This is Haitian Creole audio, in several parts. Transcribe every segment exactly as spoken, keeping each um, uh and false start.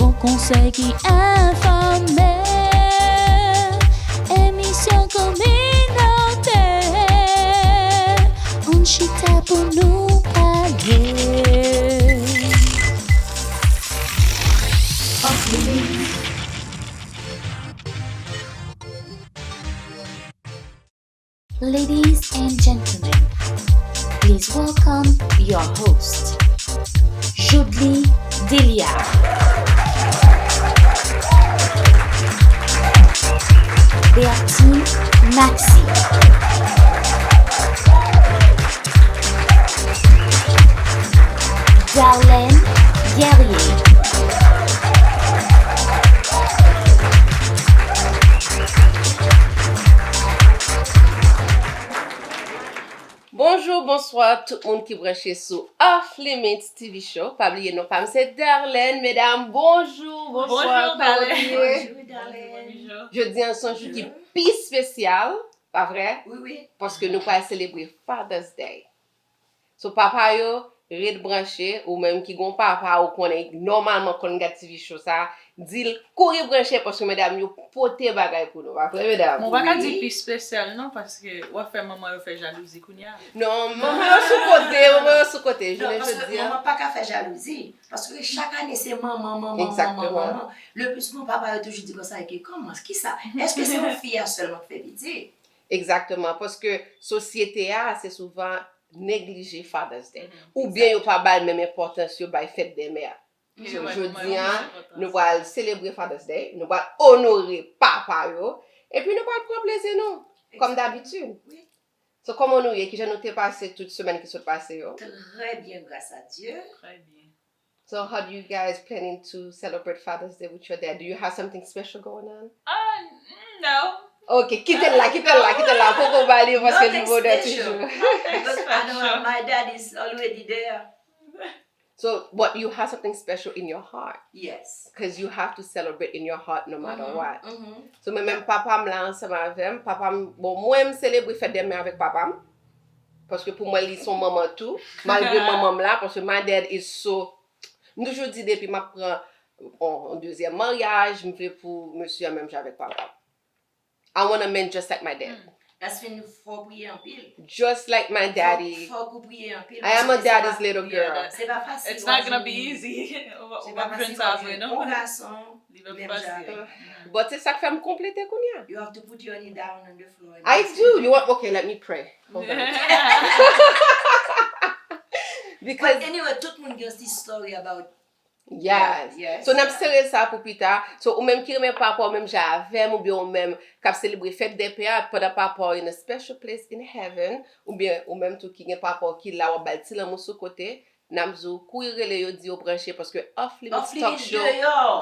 Yon konsèy ki enfòme, emisyon kominotè, ann chita pou nou pale. Ladies and gentlemen, please welcome your host, Jodly Delia, Bertine Maxi, Darlene Guerrier. Bonjou, bonswa tout moun ki branche sou Off Limits T V Show. Pa bliye non pa m se Darlene. Medam, bonjou, bonswa, kòman nou ye? Bonjou, Darlene. Jodi a se yon jou ki pi espesyal, pa vre? Wi, wi. Paske nou pral selebre Father's Day. So, papa yo, ret branche, ou menm ki gon papa, ou konnen, nòmalman konn gad T V show sa, di l kouri branche paske medam yo pote bagay pou nou, pa vre, medam? Bon, ou pa ka di pi espesyal non, paske w ap fè manman yo fè jalouzi kounye a. Non, manman yo sou kote, manman yo sou kote, jounen jodi a. Non, paske manman pa ka fè jalouzi, paske chak ane se manman, manman, manman, manman. Le plis souvan papa yo toujou di konsa, e ke kòman, kisa? Èske se yon fi a sèlman k fè pitit? Egzakteman, paske sosyete a, se souvan neglije Father's Day. Oubyen yo pa ba l menm enpòtans yo bay fèt dè mè. So, jodi a, nou pral selebre Father's Day, nou pral onore papa yo, epi nou pral pran plezi nou, kòm dabitid. So, kòman nou ye? Kijan nou te pase tout semèn ki sot pase yo? Très bien, grâce à Dieu. Très bien. So, how do you guys planning to celebrate Father's Day with your dad? Do you have something special going on? Uh, mm, no. Ok, kite l la, kite l la, kite l la. Poko ba li paske li bonè toujou. Because I know my dad is already there. So, but you have something special in your heart. Yes. Because you have to celebrate in your heart no matter what. So, mwen menm papa m la ansanm avè m. Papa m, bon, mwen m selebre fèt dè mè avèk papa m. Paske pou mwen, li se yon manman tou. Malgre manman m la, paske my dad is so. M toujou di depi m ap pran yon dezyèm maryaj, m vle pou mesye a menm jan avèk papa m. I want a man just like my dad. That's mean fòk ou priye anpil. Just like my daddy. Fòk ou priye anpil. I am a daddy's little girl. Se pa fasil. It's not gonna be easy. Se pa fasil pou jwenn yon gason. Li pa fasil. But se sa k fè m konplete kounye a. You have to put your knee down on the floor. I do. You want? Okay, let me pray. Hold on. Because anyway, tout moun gen yon ti story about Yes. So, n ap sere sa pou pita. So, ou menm ki renmen papa w menm jan avè m, oubyen ou menm k ap selebre fèt dè pè a, pandan papa w in a special place in heaven, oubyen ou menm tou ki gen papa w ki la, w ap ba l ti lanmou sou kote, n ap di w kouri rele yo, di yo branche, paske Off Limits Talk Show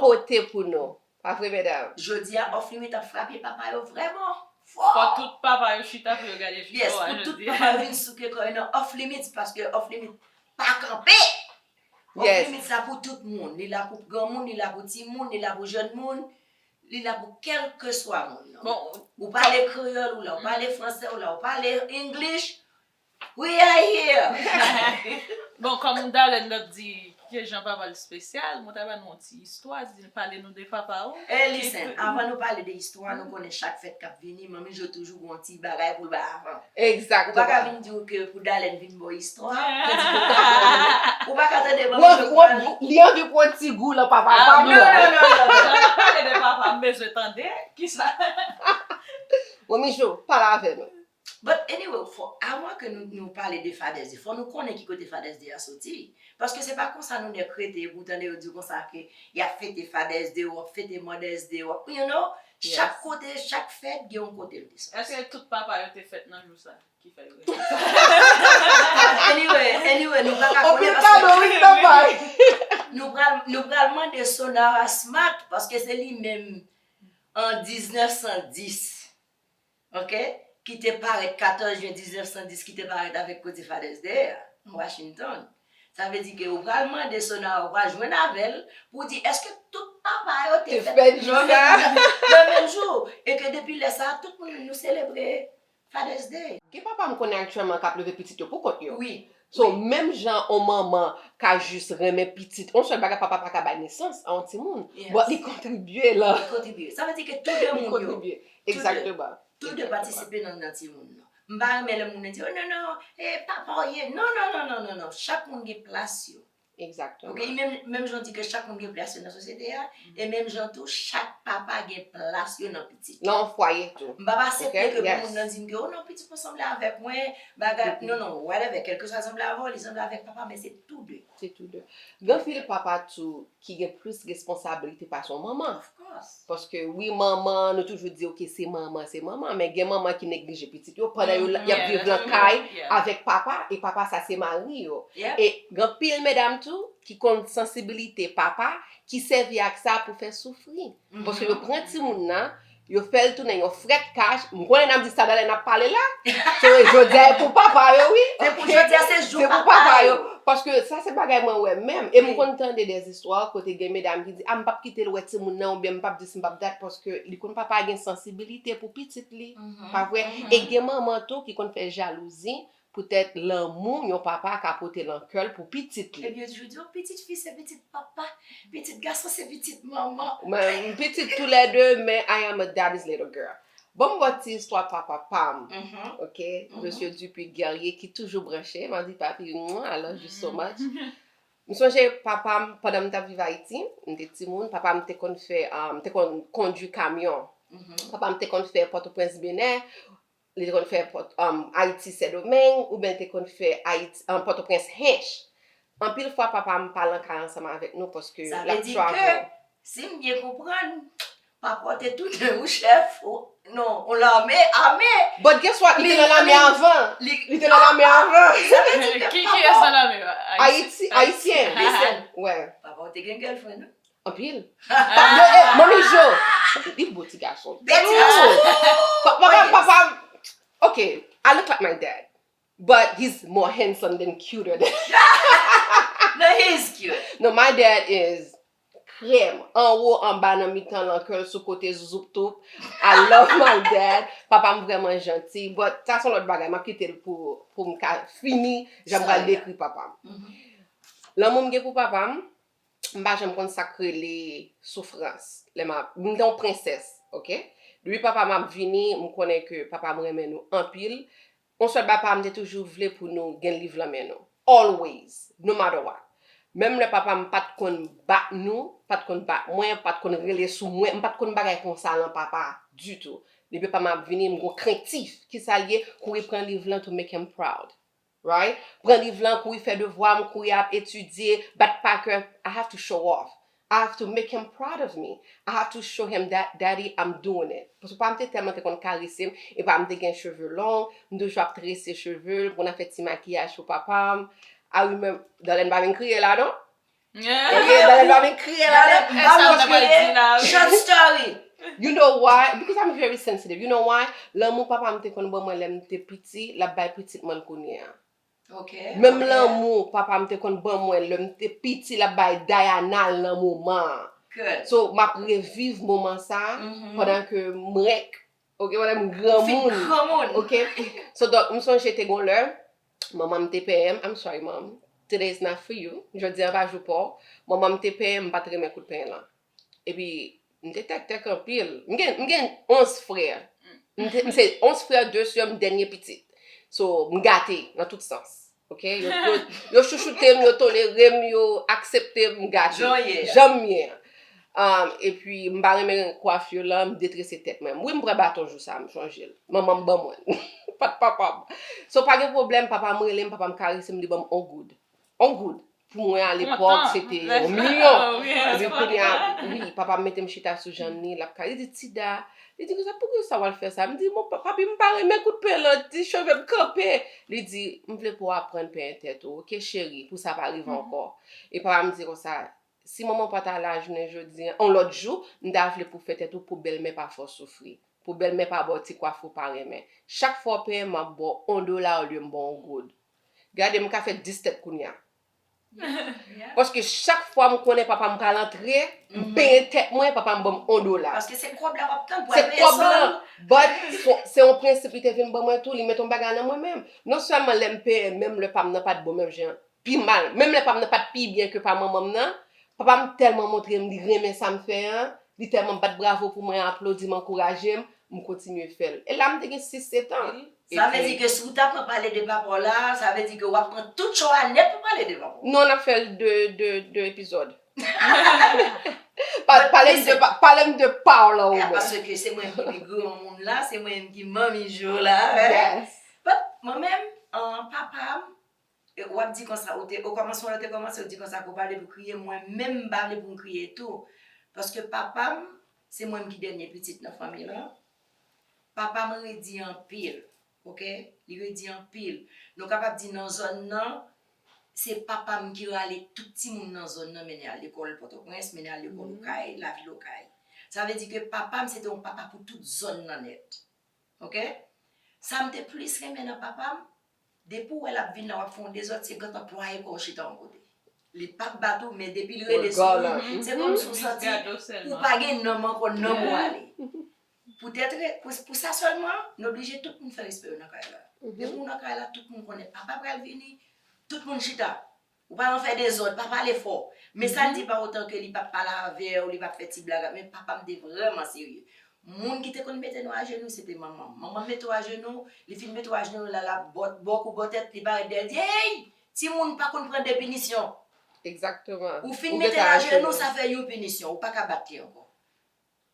pote pou nou. Pa vre, medam? Jodi a, Off Limits ap frape papa yo vrèman fò. Fò tout papa yo chita pou yo gade videyo a jodi a. Yes, pou tout papa yo vin souke kò yo nan Off Limits, paske Off Limits pa kanpe. Off Limits la pou tout moun. Li la pou granmoun, li la pou timoun, li la pou jèn moun, li la pou kèlkeswa moun. Ou pale kreyòl ou la, ou pale fransè ou la, ou pale English, we are here! Bon, kòm Darlene t ap di kijan papa l espesyal, mwen ta ba nou yon ti istwa, di pale nou de papa w. Eh, listen, avan nou pale de istwa, nou konnen chak fèt k ap vini, Manmi Jo toujou gen yon ti bagay pou l bay avan. Ou pa ka vin di w ke pou Darlene vin ba w istwa, ou pa ka tande Manmi Jo pale. Li anvi pran ti gou lan papa pa m nan. Non, non, non, non. Pale de papa, m bezwen tande. Kisa? Manmi Jo, pale avè nou. But anyway, fò, avan ke nou, nou pale de Father's Day, fò nou konnen ki kote Father's Day a soti. Paske se pa konsa nou nèk rete, epi w tande yo di w konsa ke y ap fete Father's Day, w ap fete Mother's Day, w ap, you know, chak kote, chak fèt gen yon kote l te soti. Èske tout papa yo te fèt nan jou sa? Ki fè yo rete? Anyway, anyway, nou pa ka konnen paske nou pral, nou pral mande Sonara Smart, paske se li menm an diznèf san dis. Ok? Ki te parèt katòz jen diznèf san dis, ki te parèt avèk koze Father's Day a, an Washington. Sa vle di ke ou pral mande Sonara, ou pral jwenn avè l, pou di èske tout papa yo te fèt nan menm jou? E ke depi lè sa a, tout moun nou selebre Father's Day. Gen papa m konnen aktyèlman k ap leve pitit yo pou kont yo. Wi. So, menm jan yon manman ka jis renmen pitit, yon sèl bagay papa pa ka bay nesans a yon timoun, but li kontribye la. Li kontribye. Sa vle di ke tou de moun yo, tou de patisipe nan, nan timoun nan. M pa renmen lè moun nan di, oh non, non, e papa w ye. Non, non, non, non, non, non. Chak moun gen plas yo. Exactement. Ok, menm, menm jan w di ke chak moun gen plas yo nan sosyete a, e menm jan tou, chak papa gen plas yo nan pitit. Nan yon fwaye tou. M pa aksepte ke pou moun nan di m ke, oh non, pitit mwen sanble avèk mwen, bagay, non, non, whatever, kèlkeswa sanble avè w, li sanble avèk papa, men se tou de. Se tou de. Gen anpil papa tou ki gen plis responsablite pase yon manman. Of course. Paske wi, manman, nou toujou di, ok, se manman, se manman, men gen manman ki neglije pitit yo pandan yo, y ap viv nan kay avèk papa, e papa sa se mari yo. E gen anpil medam tou ki konn sansibilite papa, ki sèvi ak sa pou fè soufri. Paske yo pran timoun nan, yo fè l tounen yon frèt kach. M konnen n ap di sa talè n ap pale la. So, jodi a e pou papa yo, wi. Se pou jodi a, se jou papa yo. Paske sa se bagay mwen wè menm. E m konn tande de zistwa kote gen medam ki di, a, m p ap kite l wè timoun nan, oubyen m p ap dis, m p ap dat, paske li konn papa a gen sansibilite pou pitit li. Pa vre? E gen manman tou ki konn fè jalouzi poutèt lanmou yon papa ka pote nan kè l pou pitit li. Ebyen, yo toujou di, oh, pitit fi se pitit papa, pitit gason se pitit manman. Mwen, m pitit toulède, men I am a daddy's little girl. Bon, m ba w ti istwa papa pa m, ok? Mesye Dupuis Guerrier ki toujou branche, m ap di papi, mwa, I love you so much. M sonje papa m, pandan m t ap viv Ayiti, m te timoun, papa m te konn fè, um, te konn kondui kamyon. Papa m te konn fè Pòtoprens Benè, li te konn fè Pòt-, um, Ayiti Sendomeng, oubyen li te konn fè Ayiti, um, Pòtoprens Hench. Anpil fwa, papa m pa lan kay ansanm avèk nou paske l ap travay. Sa vle di ke, si m byen konprann, papa w te tounen yon chèf, ou, non, yon lame ame. But guess what? Li te nan lame avan. Li te nan lame avan. Sa vle di ke ki, ki rès nan lame a? Ayiti, Ayisyen. Listen. Wè. Papa w te gen girlfriend, non? Anpil. Yo, eh, Manmi Jo, li bo ti gason. Bèti gason. Pa-, papa, papa, okay, I look like my dad, but he's more handsome than cuter than. No, he is cute. No, my dad is krèm. Anwo, anba, nan mitan, lan kè, sou kote, zouzouptoup. I love my dad. Papa m vrèman janti. But sa se yon lòt bagay. M ap kite l pou, pou m ka fini. Jan m pral dekri papa m. Lanmou m gen pou papa m, m pa janm konn sa k rele soufrans. Lè m ap, m te yon prensès, ok? Depi papa m ap vini, m konnen ke papa m renmen nou anpil. Yon sèl bagay papa m te toujou vle pou nou gen liv lan men nou. Always, no matter what. Menm lè papa m pa t konn bat nou, pa t konn bat mwen, pa t konn rele sou mwen, m pa t konn bagay konsa lan papa ditou. Depi papa m ap vini, m gon krentif. Kisa l ye? Kouri pran liv lan to make him proud. Right? Pran liv lan, kouri fè devwa m, kouri ap etidye, bat pa kè. I have to show off. I have to make him proud of me. I have to show him that, Daddy, I'm doing it. Paske papa m te tèlman te konn karese m, e papa m te gen cheve long, m toujou ap trese cheve l, m konn ap fè ti makiyaj pou papa m. I remember, Darlene pa vin kriye la, non? Ok, Darlene pa vin kriye la, non? Short story. You know why? Because I'm very sensitive. You know why? Lanmou papa m te konn ban mwen lè m te piti, l ap bay pitit mwen kounye a. Menm lanmou papa m te konn ban mwen lè m te piti, l ap bay Diana l nan moman an. So, m ap reviv moman sa a pandan ke m rèk. Ok, pandan m granmoun. Ok? So, donk, m sonje te gon lè, manman m te penyen m, I'm sorry, Mom. Today is not for you. Jodi a pa jou pa w. Manman m te penyen m, m pa t renmen kout penyen lan. Epi, m te tèktèk anpil. M gen, m gen onz frè. M te, m se onz frè, de sè, m dènye pitit. So, m gate nan tout sans. Ok? Yo, yo, yo chouchoute m, yo tolere m, yo aksepte m, m gate. Jan w ye a. Jan m ye a. Um, epi, m pa renmen kwafi lan, m detrese tèt mwen. Wi, m pran baton jou sa, m chanje l. Manman m ban mwen. Pa t papa m. So, pa gen pwoblèm, papa m rele m, papa m karese m, li ban m on goud. On goud. Pou mwen, alepòk, se te yon milyon. Epi kounye a, wi, papa m mete m chita sou janm li, l ap ka, li di, Tida, li di, konsa, poukisa w al fè sa? M di, bon, pa-, papi, m pa renmen kout penyen lan, di cheve m kanpe. Li di, m vle pou w aprann penyen tèt ou, ok, cheri, pou sa pa rive ankò. E papa m di konsa, si manman w pa ta la jounen jodi a, yon lòt jou, m ta vle pou w fè tèt ou pou bèlmè pa fè w soufri, pou bèlmè pa ba w ti kwafi w pa renmen. Chak fwa w penyen, m ap ba w yon dola olye m ba w yon goud. Gade, m ka fè dis tèt kounye a. Paske chak fwa m konnen papa m pral antre, m penyen tèt mwen, papa m ban m yon dola. Paske se kòb la w ap tann pou al peye sòl. But se, se yon prensip li te vin ban mwen tou, li mete yon bagay nan mwen menm. Non sèlman lè m peye, menm lè pa m nan pa t bon menm jan, pi mal. Menm lè pa m nan pa t pi byen ke pa manman m nan, papa m tèlman montre m li renmen sa m fè an, li tèlman bat bravo pou mwen, aplodi m, ankouraje m, m kontinye fè l. E la m te gen sis, sèt an. Sa vle di ke si w ta pran pale de papa w la, sa vle di ke w ap pran tout show a nèt pou pale de papa w. Non, n ap fè l de, de, de epizòd. Pa- Pale m de, pa- pale m de pa w la omwen. Paske se mwen ki pi granmoun la, se mwen ki manmi Jo la. Yes. But mwen menm, an, papa m, e, w ap di konsa, ou te, o kòmansman, lè w te kòmanse, ou di konsa ke w pa vle pou kriye, mwen menm, m pa vle pou m kriye tou. Paske papa m, se mwen menm ki dènye pitit nan fanmi lan. Papa m redi anpil, oke? Li redi anpil. Nou kapab di nan zòn nan, se papa m ki rale tout timoun nan zòn nan, mennen al lekòl Pòtoprens, mennen al lekòl Okay, lavil Okay. Sa vle di ke papa m, se te yon papa pou tout zòn nan nèt. Oke? Sa m te plis renmen nan papa m, depi w wè l ap vin la, w ap fè yon dezòd, se gentan plwaye kò w chita yon kote. Li p ap bat ou, men depi l rele sou ou, se kòmsi w santi ou pa gen nanm ankò, nanm ou ale. Poutèt, pou, pou sa sèlman, n oblije tout moun fè respè yo nan kay la. Depi w nan kay la, tout moun konnen papa pral vini, tout moun chita. Ou pa nan fè dezòd, pa pale fò. Men sa n di pa otan ke li p ap pale avè w, li p ap fè ti blag, men papa m te vrèman serye. Moun ki te konn mete nou ajenou, se te manman m. Manman m mete w ajenou, li fin mete w ajenou la, l ap bò, bò kou bò tèt, li parèt dèyè, li di, "Hey! Timoun pa konn pran de pinisyon." Egzakteman. Ou fin mete l ajenou, sa fè yon pinisyon, ou pa ka bat li ankò.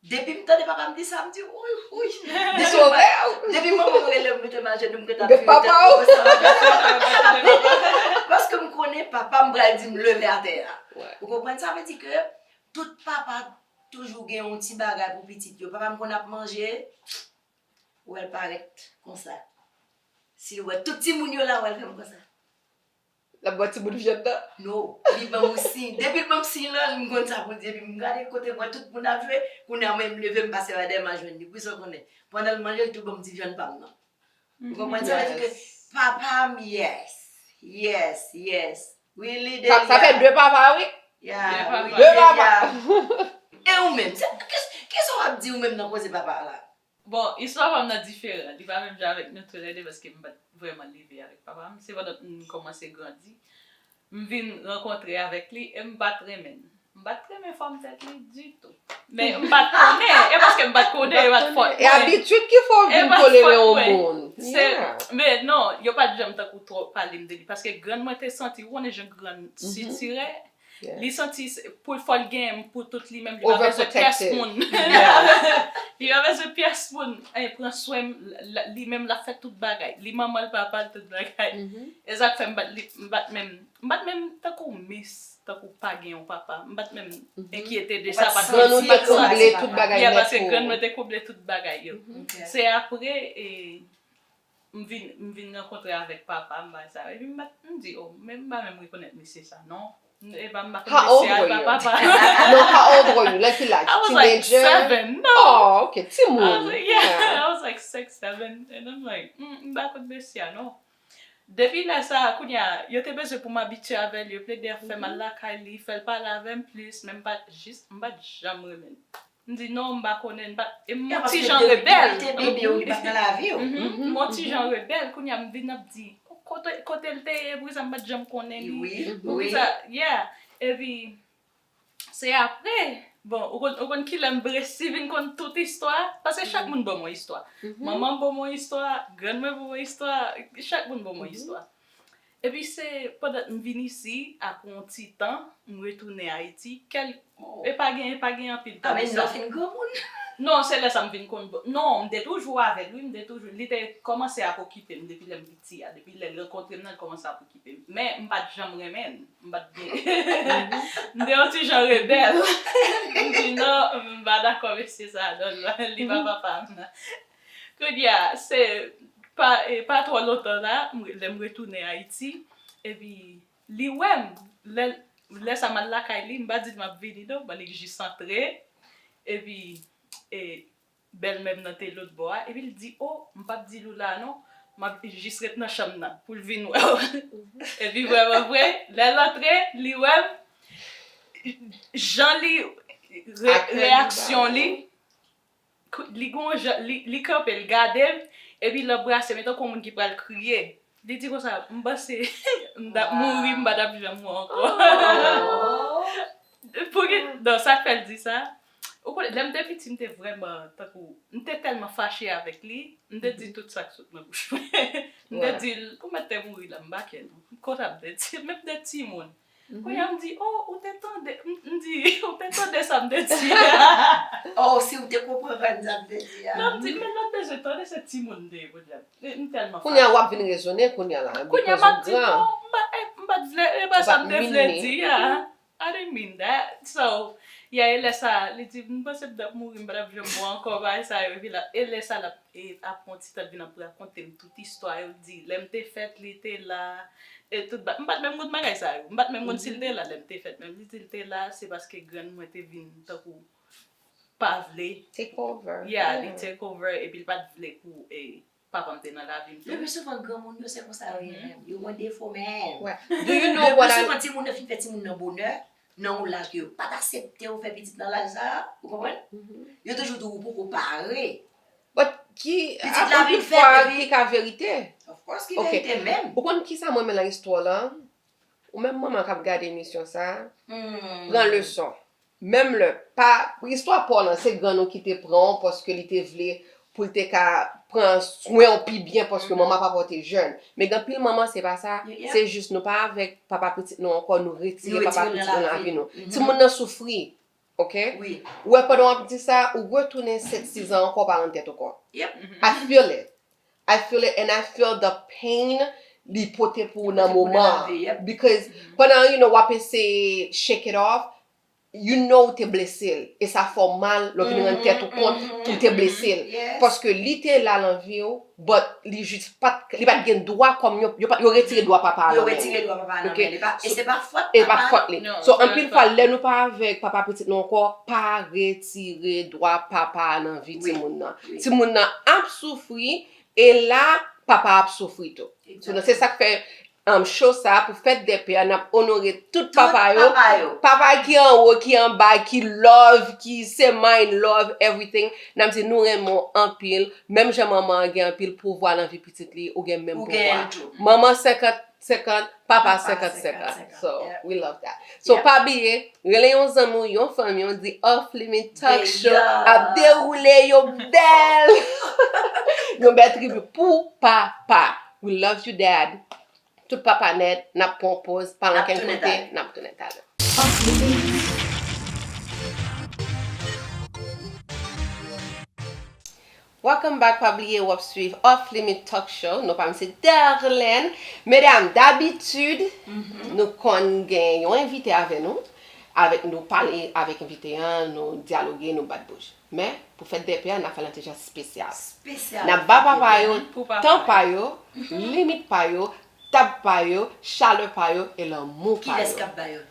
Depi m tande papa m di sa, m di, "Uy, uy." Depi m, depi manman m rele m, mete m ajenou, m gentan ap vire tèt mwen konsa. Paske m konnen papa m pral di m leve atè a. Ou konprann? Sa vle di ke tout papa toujou gen yon ti bagay pou pitit yo. Papa m konn ap manje, ou wè l parèt konsa. Si l wè tout timoun yo la, ou wè l fè m konsa. L ap ba timoun vyann nan? No, li ban m yon siy. Depi l ban m siy lan, m konn sa pou l di. Epi m gade kote m wè tout moun ap jwe, kounye a mwen m leve, m pase la dèyè m al jwenn li. Pou sa w konnen. Pandan l manje, l tou ban m ti vyann pa m nan. Ou konprann? Sa vle di ke papa m, yes. Yes, yes. Really, Delia. Sa, sa fè de papa, wi. Yeah, de papa. De papa. E ou menm? Se, kisa, kisa w ap di ou menm nan koze papa la? Bon, istwa pa m nan diferan. Li pa menm jan avèk nou toulède paske m pa t vrèman leve avèk papa m. Se pandan m kòmanse grandi, m vin rankontre avèk li e m pa t renmen l. M pa t renmen fòm tèt li ditou. Men m pa t konnen. E paske m pa t konnen, e pa t fòt mwen. E abitid ki fè w vin tolere yon moun. Se, men non, yo pa t janm tankou twò pale m de li. Paske grann mwen te santi, ou konnen jan grann sitirè. Li santi se- pou fò l gen pou tout li menm, li pa bezwen pyès moun. Li pa bezwen pyès moun. Ay, pran swen m, l- l- li menm l ap fè tout bagay. Li manman l, papa l, tout bagay. E sa k fè m pa t li- m pa t menm, m pa t menm tankou miss, tankou pa gen yon papa. M pa t menm enkyete de sa, paske m di m pa t santi. Yeah, paske grann mwen te koble tout bagay yo. Se apre, e, m vin, m vin rankontre avèk papa m, bagay sa. Epi m pa t- m di, "Oh, men m pa menm rekonèt mesye sa, non." E pa m pa konn mesye a, e pa papa. No, how old were you? Like, you like teenager? I was like seven, no. Oh, okay, timoun. I was like, yeah, I was like six, seven. And I'm like, "Mm, m pa konn mesye a, non." Depi lè sa a, kounye a, yo te bezwen pou m abitye avè l, yo plede fè m al lakay li, fè l pale avè m plis, men m pa t jis, m pa t janm renmen l. M di, "Non, m pa konnen, m pa t-" e m yon ti jan rebèl. Depi w te bebe, ou li pa t nan lavi w. M yon ti jan rebèl, kounye a m vin ap di, "Kote, kote l te ye, poukisa m pa t janm konnen li?" Poukisa, yeah. Epi, se apre, bon, ou konn, ou konn kilè m resi vin konn tout istwa, paske chak moun ban m yon istwa. Manman m ban m yon istwa, grann mwen ban m yon istwa, chak moun ban m yon istwa. Epi se pandan m vin isi, apre yon ti tan, m retounen Ayiti, kèl- e pa gen, e pa gen anpil tan de sa. Non, se lè sa m vin konn, non, m te toujou avè l, wi, m te toujou, li te kòmanse ap okipe m depi lè m piti a, depi lè l rankontre m nan, l kòmanse ap okipe m. Men, m pa t janm renmen l, m pa t gen, m te yon ti jan rebèl. M di, "Non, m pa dakò mesye sa, non, li pa papa m nan." Kounye a, se pa, e pa twò lontan la, m- lè m retounen Ayiti, epi li wè m, lè, lè sa m al lakay li, m pa di l m ap vini non, ban li jis antre, epi, e, bèlmè m nan te lòt bò a, epi l di, "O, m p ap di l ou la non, m ap jis ret nan chanm nan pou l vin wè w. Epi vrèman vre, lè l antre, li wè m, jan li, re- reyasyon li, li gon jan, li, li kanpe, l gade m, epi l anbrase m, e tankou yon moun ki pral kriye. Li di konsa, m panse m t ap mouri, m pa t ap janm wè ankò. Pouki, non, sa k fè l di sa? Ou konnen, lè m te piti, m te vrèman, tankou, m te tèlman fache avèk li, m te di tout sa k sot nan bouch mwen. M te di l, ou mèt te mouri la, m pa kè non. Konsa m te di l, men m te timoun. Kounye a m di, oh, ou te tande, m di, ou te tande sa m te di a? Oh, si w te konprann sa m te di a. Non, m di, men lòt bezwen tande se timoun m te ye, podyab. M tèlman fache. Kounye a w ap vin rezone kounye a la. Kounye a m ap di, non, m pa, eh, m pa t vle, e pa sa m te vle di a. I didn't mean that. So, yeah, e lè sa, li di, m panse m t ap mouri, m pa t ap janm wè w ankò, bagay sa yo. Epi la, e lè sa, l ap, e, ap pran ti tan vin ap rakonte m tout istwa yo, l di, lè m te fèt, li te la, e tout ba-, m pa t menm konn bagay sa yo. M pa t menm konn si l te la lè m te fèt, men li di l te la, se paske grann mwen te vin tankou pa vle. Take over. Yeah, li take over, epi l pa t vle pou, e, papa m te nan lavi m tou. Le pli souvan granmoun yo se konsa yo ye menm. Yo gen defo menm. Le pli souvan timoun nan fin fè timoun nan bonè, nan yon laj ke yo pa t aksepte w fè pitit nan laj sa a, ou konprann? Yo toujou di w ou poko pare. But ki, pitit la vin fèt epi ki ka verite? Of course ki verite menm. Ou konn kisa mwen renmen nan istwa w lan? Ou menm manman k ap gade emisyon sa a, pran leson. Menm lè, pa, istwa pa w lan, se grann ou ki te pran w paske li te vle pou l te ka pran swen w pi byen paske manman papa w te jèn. Men gen anpil manman, se pa sa, se jis nou pa avèk papa pitit nou ankò, nou retire papa pitit nou nan lavi nou. Timoun nan soufri, oke? Ou wè pandan w ap di sa, ou retounen sèt, sis an ankò, w pa rann tèt ou kont. I feel it. I feel it and I feel the pain li pote pou ou nan moman an. Because pandan, you know, w ap eseye shake it off, you know ou te blese l. E sa fè w mal lè w vin rann tèt ou kont ke w te blese l. Paske li te la nan vi w, but li jis pa t, li pa t gen dwa kòm yon, yo pa, yo retire dwa papa a nan men li. Yo retire dwa papa a nan men li. E pa, e se pa fòt papa a. E pa fòt li. So, anpil fwa, lè nou pa avèk papa pitit nou ankò, pa retire dwa papa a nan vi timoun nan. Timoun nan ap soufri, e la, papa a ap soufri tou. So, se sa k fè, um, show sa a, pou fèt dè pè a, n ap onore tout papa yo. Papa ki anwo, ki anba, ki love, ki se mind, love, everything. N ap di nou renmen w anpil. Menm jan manman an gen anpil pouvwa nan vi pitit li, ou gen menm pouvwa. Manman senkant senkant, papa senkant senkant. So, we love that. So, pa bliye, rele yon zanmi w, yon fanmi w, di Off Limit Talk Show ap dewoule yon bèl, yon bèl tribit pou papa. We love you, Dad. Tout papa nèt, n ap pran yon poz, pa ankenn kote, n ap tounen talè. Off Limit. Welcome back, pa bliye w ap swiv Off Limit Talk Show, non pa m se Darlene. Medam, dabitid, nou konn gen yon envite avè nou, avèk nou pale avèk envite an, nou dyaloge, nou bat bouch. Men, pou fèt dè pè a, n ap fè l nan ti jan espesyal. N ap ba papa yo tan pa yo, limit pa yo, tab pa yo, chalè pa yo e lanmou pa yo. Kilès k ap ba yo?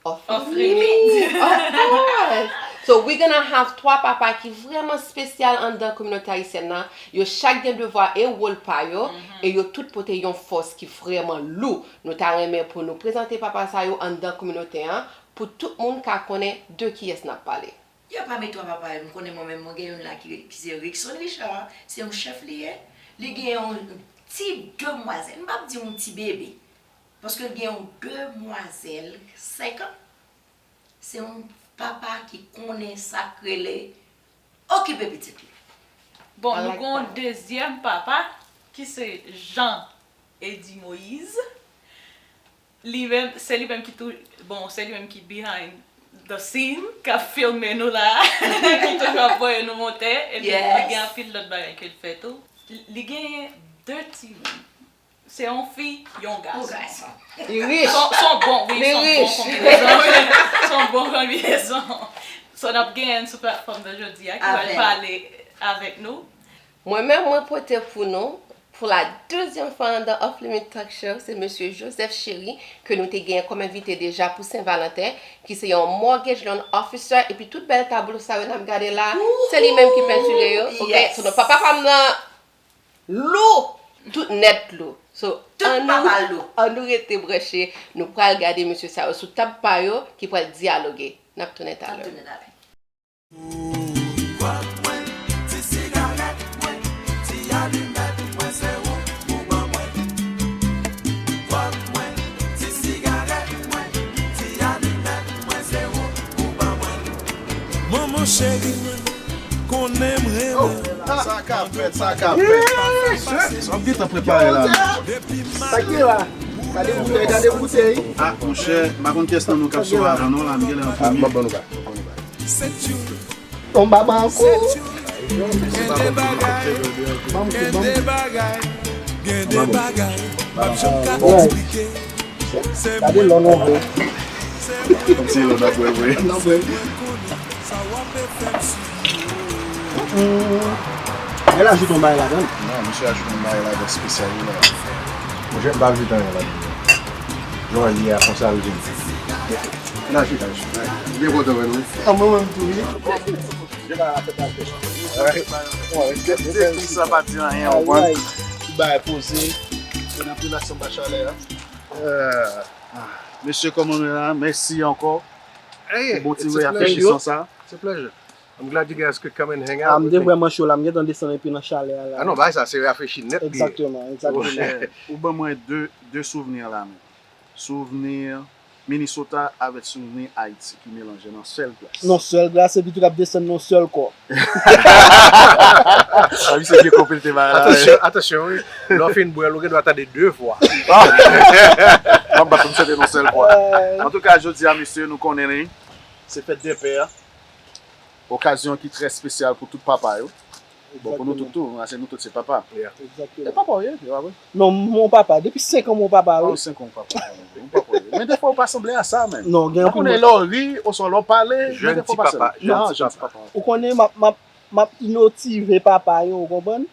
Off Limit. Of course. So we're gonna have twa papa ki vrèman espesyal anndan kominote ayisyèn nan. Yo chak gen devwa e wòl pa yo, e yo tout pote yon fòs ki vrèman lou. Nou ta renmen pou nou prezante papa sa yo anndan kominote an, pou tout moun ka konnen de kiyès n ap pale. Yo pami twa papa yo, m konnen mwen menm, mwen gen youn la ki, ki se Rickson Richard, se yon chèf li ye. Li gen yon ti demwazèl, m p ap di yon ti bebe, paske l gen yon demwazèl senk an. Se yon papa ki konnen sa k rele okipe pitit li. Bon, nou gen yon dezyèm papa, ki se Jean Eddy Moïse. Li menm, se li menm ki tou, bon, se li menm ki behind the scene, k ap filme nou la, ki toujou ap voye nou monte, epi li gen anpil lòt bagay ke l fè tou. Li genyen de timoun. Se yon fi, yon gason. Yon gason. Li rich. Se yon bon, wi, se yon bon konbinezon. Se yon bon konbinezon. So, n ap genyen l sou platfòm nan jodi a, ki pral pale avèk nou. Mwen menm, mwen pote pou nou, pou la dezyèm fwa anndan Off Limit Talk Show, se mesye Joseph Chéry, ke nou te genyen kòm envite deja pou Sen Valanten, ki se yon mortgage loan officer, epi tout bèl tablo sa yo n ap gade la, se li menm ki pentire yo, oke? So, non, papa pa m nan lou! Tout nèt lou. So, tout ann nou, papa lou. Ann nou rete branche, nou pral gade mesye sa yo sou tab pa yo ki pral dyaloge. N ap tounen talè. N ap tounen talè. Vòt mwen, ti sigarèt mwen, ti alimèt mwen, se ou pou ban mwen. Vòt mwen, ti sigarèt mwen, ti alimèt mwen, se ou pou ban mwen. Manman cheri mwen, konnen m renmen w. Sa ka fèt, sa ka fèt. Sa ap gentan prepare la. Sa ki la? Gade boutèy, gade boutèy. Ah, monchè, m pa konn kiyès nan nou k ap sove avan non la, m genlè an premye. Ton baba anko. Gen de bagay, gen de bagay, gen de bagay, m p ap janm ka eksplike. Gade lò non vre. Kòmsi lò n ap wè vre. N ap wè. Gen l ajoute yon bagay ladan l. Non, misye ajoute yon bagay ladan espesyal wi la. Monchè, m p ajoute anyen ladan. Jan l ye a konsa l vin. N ajoute, ajoute. Byen kontan wè nou. Ah, mwen menm tou wi. Depi sa pa di anyen, ou konprann. Ti bagay poze. N ap relax anba chalè a. Mesye, kòman nou ye la? Mèsi ankò pou bon ti rafrechisman sa. It's a pleasure. I'm glad you guys could come and hang out with me. Ah, m te vrèman cho la, m gentan desann epi nan chalè a la. Ah non, bagay sa se rafrechi nèt li ye. Egzakteman, egzakteman. Ou ban mwen de, de souvni la menm. Souvni Minnesota avèk souvni Ayiti ki melanje nan sèl glas. Nan sèl glas, epi tou k ap desann nan sèl kò. A, misye byen konpil te bagay la. Atansyon, atansyon, wi. Lè w fin bwè l, ou gen dwa tande de vwa. M ap bat pou m chante nan sèl vwa. Antouka, jodi a, mesye, nou konnen li. Se fèt dè pè a. Okazyon ki trè espesyal pou tout papa yo. Bon, pou nou tout tou, paske nou tout se papa. E papa w ye, e pa vre? Non, m on papa. Depi senk an, m on papa, wi. Oh, senk an, papa. M papa w ye. Men defwa, ou pa sanble a sa, menm. Non, gen anpil moun. Ou konnen lè w ri, oswa lè w pale, men defwa w pa sanble. Jèn ti papa. Non, jèn ti papa. Ou konnen, m ap, m ap, m ap inotive papa yo, ou konprann?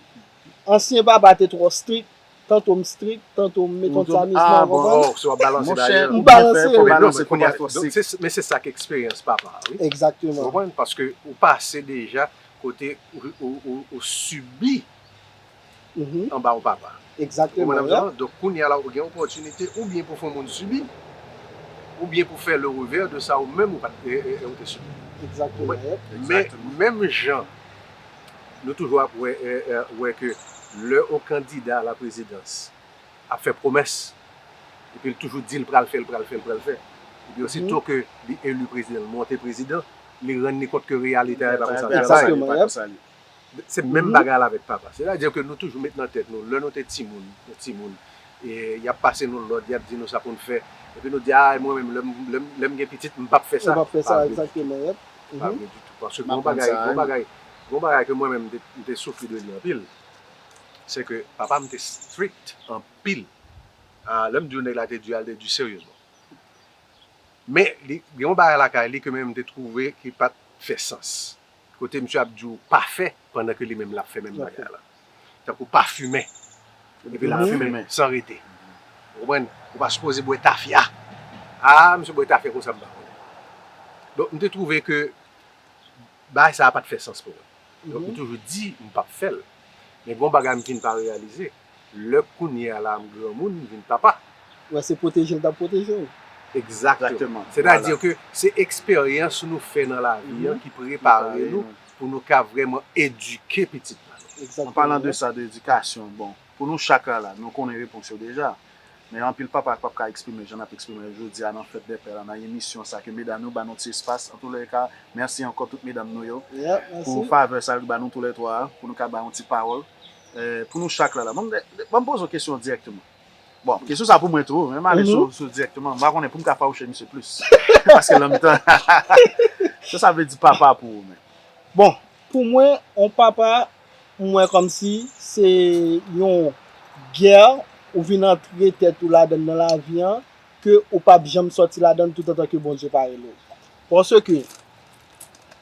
Ansyen papa te twò strik, tanto m strik, tanto m met yon ti amizman, ou konprann? Ah, bon, oh, so w ap balanse bagay yo. M balanse, wi. Men non, men kounye a, donk, se, men se sa k eksperyans papa a, wi. Egzakteman. Ou konprann? Paske ou pase deja kote ou, ou, ou, ou sibi anba yon papa. Egzakteman, yeah. Donk, kounye a la, ou gen opòtinite oubyen pou fè yon moun sibi, oubyen pou fè le revè de sa ou menm ou pa t, e, e, e, ou te sibi. Egzakteman, yeah. Men, menm jan nou toujou ap wè, e, e, wè ke lè yon kandida a la prezidans ap fè pwomès, epi l toujou di l pral fè, l pral fè, l pral fè. Epi osito ke li eli prezidan, l monte prezidan, li rann li kont ke reyalite a e pa konsa l travay. Egzakteman, yeah. Se menm bagay la avèk papa. Sètadi ke nou toujou met nan tèt nou, lè nou te timoun, nou timoun, e y ap pase nou lòd, y ap di nou sa pou n fè. Epi nou di, a, mwen menm, lè m, lè m, lè m gen pitit, m p ap fè sa. M p ap fè sa, egzakteman, yep. Pa vre ditou. Paske gon bagay, gon bagay, gon bagay ke mwen menm, m te, m te soufri de li anpil, se ke papa m te strict anpil. A, lè m di w nèg la te di, a, l te di seryezman. Men, li, gen yon bagay lakay li ke mwen menm m te twouve ki pa t fè sans. Kote misye ap di w pa fè, pandan ke li menm l ap fè menm bagay la. Tankou pa fimen. Epi l ap fimen san rete. Ou konprann? Ou pa sipoze bwè tafya. A, misye bwè tafya konsa m pa konnen. Donk, m te twouve ke bagay sa a pa t fè sans pou mwen. Donk, m toujou di, m p ap fè l. Men gon bagay m fin pa reyalize. Lè kounye a la, m granmoun, m vin papa. Wè, se pwoteje l t ap pwoteje w. Egzakteman. Sètadi ke se eksperyans nou fè nan lavi an ki prepare nou pou nou ka vrèman edike pitit pa nou. An palan de sa, de edikasyon, bon, pou nou chak la, la, nou konnen repons yo deja. Men anpil papa k p ap ka eksprime jan n ap eksprime jodi a nan fèt dè pè la, nan emisyon sa ke medam yo ba nou ti espas. Antoulèka, mèsi ankò tout medam nou yo pou favè sa yo ki ba nou toulètwa a, pou nou ka ba yon ti pawòl. Eh, pou nou chak la la. Ban m, ban m poze w kesyon dirèkteman. Bon, kesyon sa pou mwen tou, men m ale sou, sou dirèkteman. M pa konnen pou m ka fawouche misye plis. Paske lè m tan. Sa sa vle di papa pou ou menm? Bon, pou mwen, yon papa, m wè kòmsi se yon gè ou vin antre tèt ou ladann nan lavi an, ke ou p ap janm sòti ladann toutotan ke Bondye pa rele w. Paske,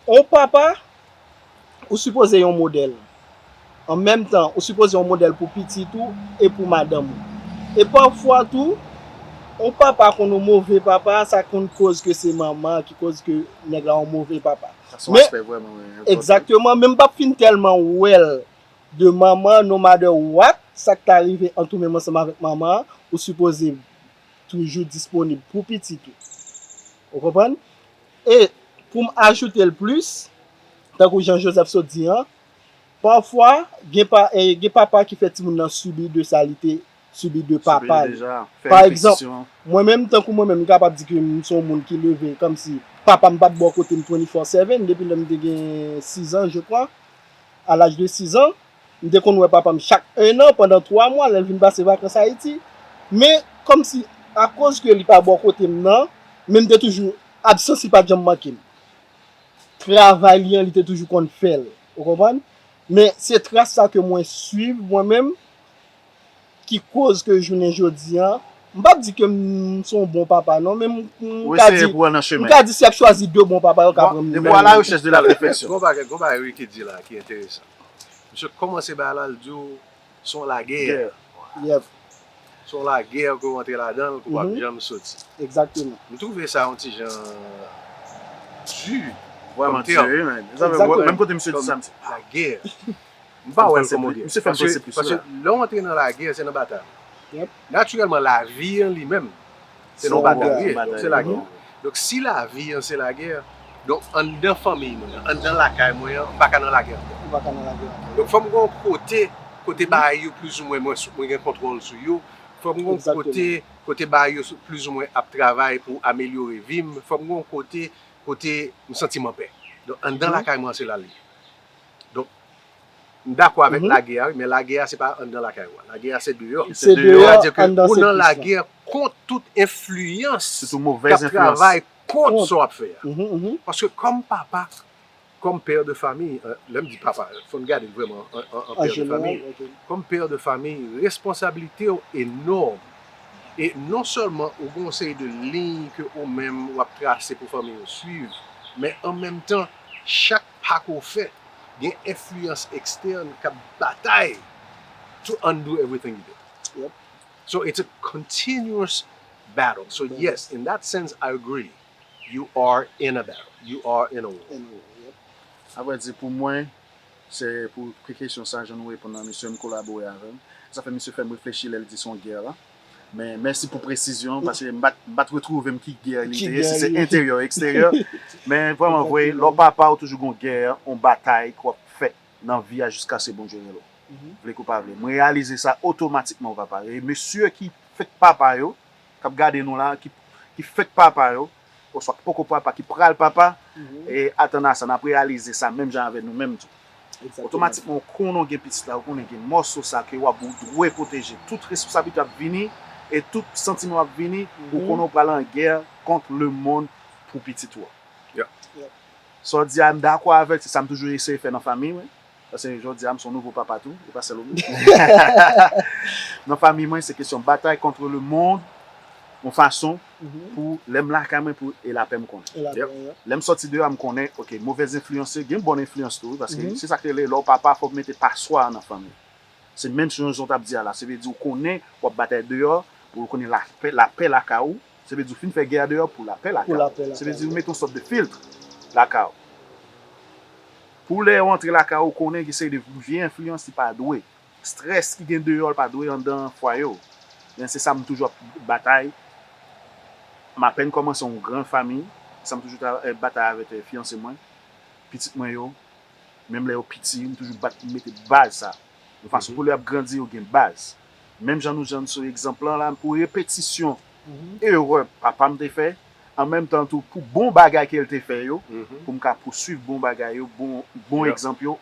yon papa, ou sipoze yon modèl. An menm tan, ou sipoze yon modèl pou pitit ou e pou madanm ou. E pafwa tou, yon papa konn yon move papa, sa konn koz ke se manman an ki koz ke nèg la yon move papa. Sa se yon aspè vrèman, wi, enpòtan. Egzakteman, men m p ap fin tèlman wè l de manman, no matter what, sa k ta rive ant ou menm ansanm avèk manman an, ou sipoze toujou disponib pou pitit ou. Ou konprann? E pou m ajoute l plis, tankou jan Joseph sot di an, pafwa, gen, pa, eh, gen papa ki fè timoun nan sibi de sa li te sibi de papa li. Pa egzanp, mwen menm, tankou mwen menm, m kapab di ke m se yon moun ki leve kòmsi papa m pa t bò kote m twenty-four seven depi lè m te gen sis an, je crois. À l'âge de sis an, m te konn wè papa m chak en an pandan twa mwa lè l vin pase vakans Ayiti. Men, kòmsi, akoz ke li pa bò kote m nan, men m te toujou, absans li pa t janm manke m. Travay li an, li te toujou konn fè l. Ou konprann? Men se tras sa ke mwen swiv mwen menm ki koz ke jounen jodi an, m p ap di ke m se yon bon papa non, men m, m ka di, m ka di si y ap chwazi de bon papa yo ka pran m nan. Gon bagay, gon bagay wi ki di la ki enteresan. Misye kòmanse bagay la, l di w se yon lagè. Yep. Se yon lagè ke w antre ladan l, ke w p ap janm soti. Egzakteman. M twouve sa yon ti jan di kòm tèm. Vrèman di, wi, men. Egzakteman. Menm kote misye di sa, m di, lagè. M pa wè l kòm yon gè. Misye fè m panse plis, wi. Paske lè w antre nan lagè, se nan batay. Yep. Natirèlman, lavi an li menm, se nan batay li ye. Se lagè. Donk, si lavi an se lagè, donk, anndan fanmiy mwen an, anndan lakay mwen an, m pa ka nan lagè ankò. Ou pa ka nan lagè ankò. Donk, fò m gen yon kote, kote bagay yo plizoumwen mwen, mwen gen kontwòl sou yo. Fò m gen yon kote, kote bagay yo plizoumwen ap travay pou amelyore vi m. Fò m gen yon kote, kote m santi m anpè. Donk, anndan lakay mwen an, se la l ye. Donk, m dakò avèk lagè a, wi, men lagè a, se pa anndan lakay ou a. Lagè a, se deyò. Se deyò, anndan se plis. Sètadi ke ou nan lagè kont tout enfliyans k ap travay kont sa w ap fè a. Paske kòm papa, kòm pè de famiy, lè m di papa, fò n gade l vrèman an, an, an pè de famiy. Kòm pè de famiy, responsablite w enòm. E non sèlman ou gen yon seri de liy ke ou menm w ap trase pou fanmiy ou swiv, men an menm tan, chak pa ke w fè, gen enfliyans ekstèn k ap batay to undo everything you did. Yep. So it's a continuous battle. So yes, in that sense, I agree. You are in a battle. You are in a war. In a war, yep. Avrèdi, pou mwen, se pou kesyon sa, jan nou reponn nan, misye, m kolabore avè l. Sa fè misye fè m reflechi lè l di se yon gè la. Men mèsi pou presizyon, paske m pa t, m pa t retwouve m ki gè li te ye, si se enteryè ou eksteryè. Men vrèman vre, lè w papa, ou toujou gon gè, yon batay k w ap fè nan vi a jiskaske Bondye rele w. Vle ke w pa vle. M reyalize sa otomatikman, papa. E mesye ki fèk papa yo, k ap gade nou la, ki, ki fèk papa yo, oswa ki poko papa, ki pral papa, e atann a sa, n ap reyalize sa menm jan avè nou menm tou. Egzakteman. Otomatikman, ou konnen w gen pitit la, ou konnen gen mòso sa ke w ap, ou dwe pwoteje. Tout responsablite ap vini, e tout santiman ap vini, ou konnen w pral an gè kont lemonn pou pitit ou a. Yeah. Yep. Sa w di a, m dakò avè l, se sa m toujou eseye fè nan fanmi mwen. Paske jodi a, m se yon nouvo papa tou, e pa sèl ou menm. Nan fanmi mwen, se kesyon batay kont lemonn, yon fason pou lè m lakay mwen pou e lapè m konnen. E lapè, yep. Lè m sòti deyò a, m konnen, oke, movèz enfliyans, gen bòn enfliyans tou, wi, paske se sa k rele, lè w papa, fò w mete paswa nan fanmi. Se menm jan w t ap di a la. Se vle di ou konnen w ap batay deyò pou ou konnen lapè, lapè lakay ou. Se vle di ou fin fè gè a deyò pou lapè lakay ou. Pou lapè lakay ou. Se vle di ou mete yon sòt de filtre lakay ou. Pou lè ou antre lakay ou, ou konnen gen seri de vye enfliyans li pa dwe. Estrès ki gen deyò, li pa dwe anndan fwaye w. Men se sa m toujou ap batay. M apèn kòmanse yon gran fanmi. Sa m toujou ta, eh, batay avèk, eh, fiyanse mwen, pitit mwen yo. Menm lè yo piti, m toujou bat pou m mete baz sa. Yon fason pou lè y ap grandi, yo gen baz. Menm jan nou jwenn sou egzanp lan la, pou repetisyon erè papa m te fè, an menm tan tou pou bon bagay ke l te fè yo, pou m ka pouswiv bon bagay yo, bon, bon egzanp yo,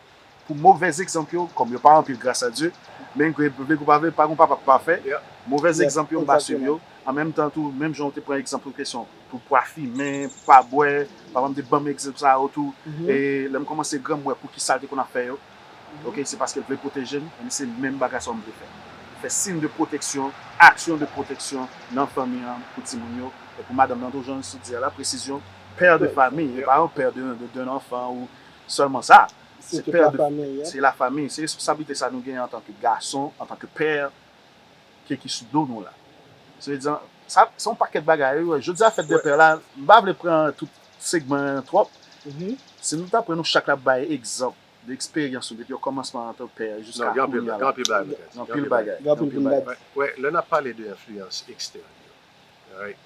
pou movèz egzanp yo, kòm yo pa anpil, gras a Dye, men vle ou pa vle, pa gon papa k pafè, movèz egzanp yo, m pa swiv yo. An menm tan tou, menm jan w te pran egzanp sou kesyon pou pa fimen, pou pa bwè. Papa m te ban m egzanp sa yo tou. E lè m kòmanse gran, m wè poukisa l te konn ap fè yo. Oke, se paske l vle pwoteje m, e se menm bagay sa yo m vle fè. Fè siy de pwoteksyon, aksyon de pwoteksyon nan fanmi an pou timoun yo, e pou madanm nan tou, jan w di a la, presizyon, pè de fanmi, e pa yon pè de, de, de enfant ou sèlman sa. Se pè de, se lafanmi, se responsablite sa nou genyen antanke gason, antanke pè, ke ki sou do nou la. Se vle di, sa, se yon pakèt bagay, wi, wi. Jodi a, fèt de pè la, m pa vle pran tout segman an twòp. Si nou ta pran nou chak la bay egzanp, de eksperyans ou depi okòmansman antanke pè jiska Non, gen anpil kounye a gen la. anpil bagay nou fè. Gen anpil bagay. Gen anpil bagay. Wè, lè n ap pale de enfliyans ekstèn yo, right?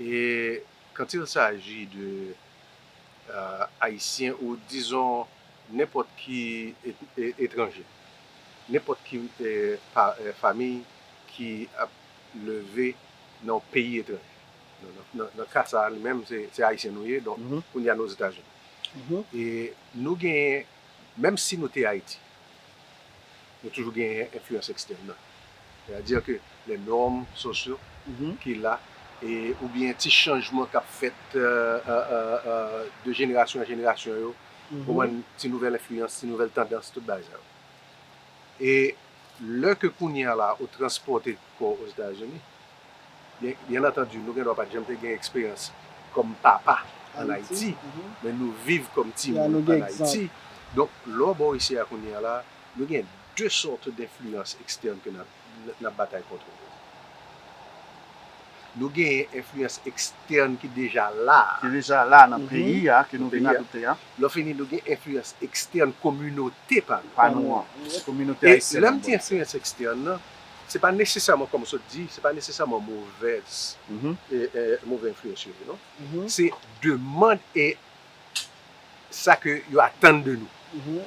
E quand il s'agit de euh, Ayisyen ou dizon nenpòt ki et- e- etranje, nenpòt ki euh, pa- euh, fanmi ki ap leve nan yon peyi etranje. Nan, nan, nan, nan ka sa a li menm, se se Ayisyen nou ye, donk Mhm. kounye a nou Ozetazini. E nou genyen, menm si nou te Ayiti, nou toujou genyen enfliyans ekstèn nan. Sètadi ke les normes sociaux Mhm. ki la, e, oubyen ti chanjman k ap fèt euh, euh, euh, euh, de jenerasyon an jenerasyon yo, Mhm. konprann ti nouvèl enfliyans, ti nouvèl tandans, tout bagay sa yo. E lè ke kounye a la ou transpòte kò w Ozetazini, byen, byen antandi, nou gen dwa pa t janm te gen eksperyans kòm papa ann Ayiti, Mhm. men nou viv kòm Ya, timoun nou gen ann Ayiti. Donk, lè w bò isi a kounye a la, nou gen de sòt denfliyans ekstèn ke n ap, n ap batay kont yo. Nou gen enfliyans ekstèn ki deja la a. Ki deja la nan Mhm. peyi a, ke nou vin Peyi a. Adopte a. Lè w fini, nou gen enfliyans ekstèn kominote pa nou. Pa nou an. Kominote E ayisyèn lè an. m di enfliyans ekstèn nan, se pa nesesèman, kòm w sot di, se pa nesesèman movèz, Mhm. e, e, movè enfliyans yo ye, non. Mhm. Se demann e sa ke yo atann de nou. Mhm.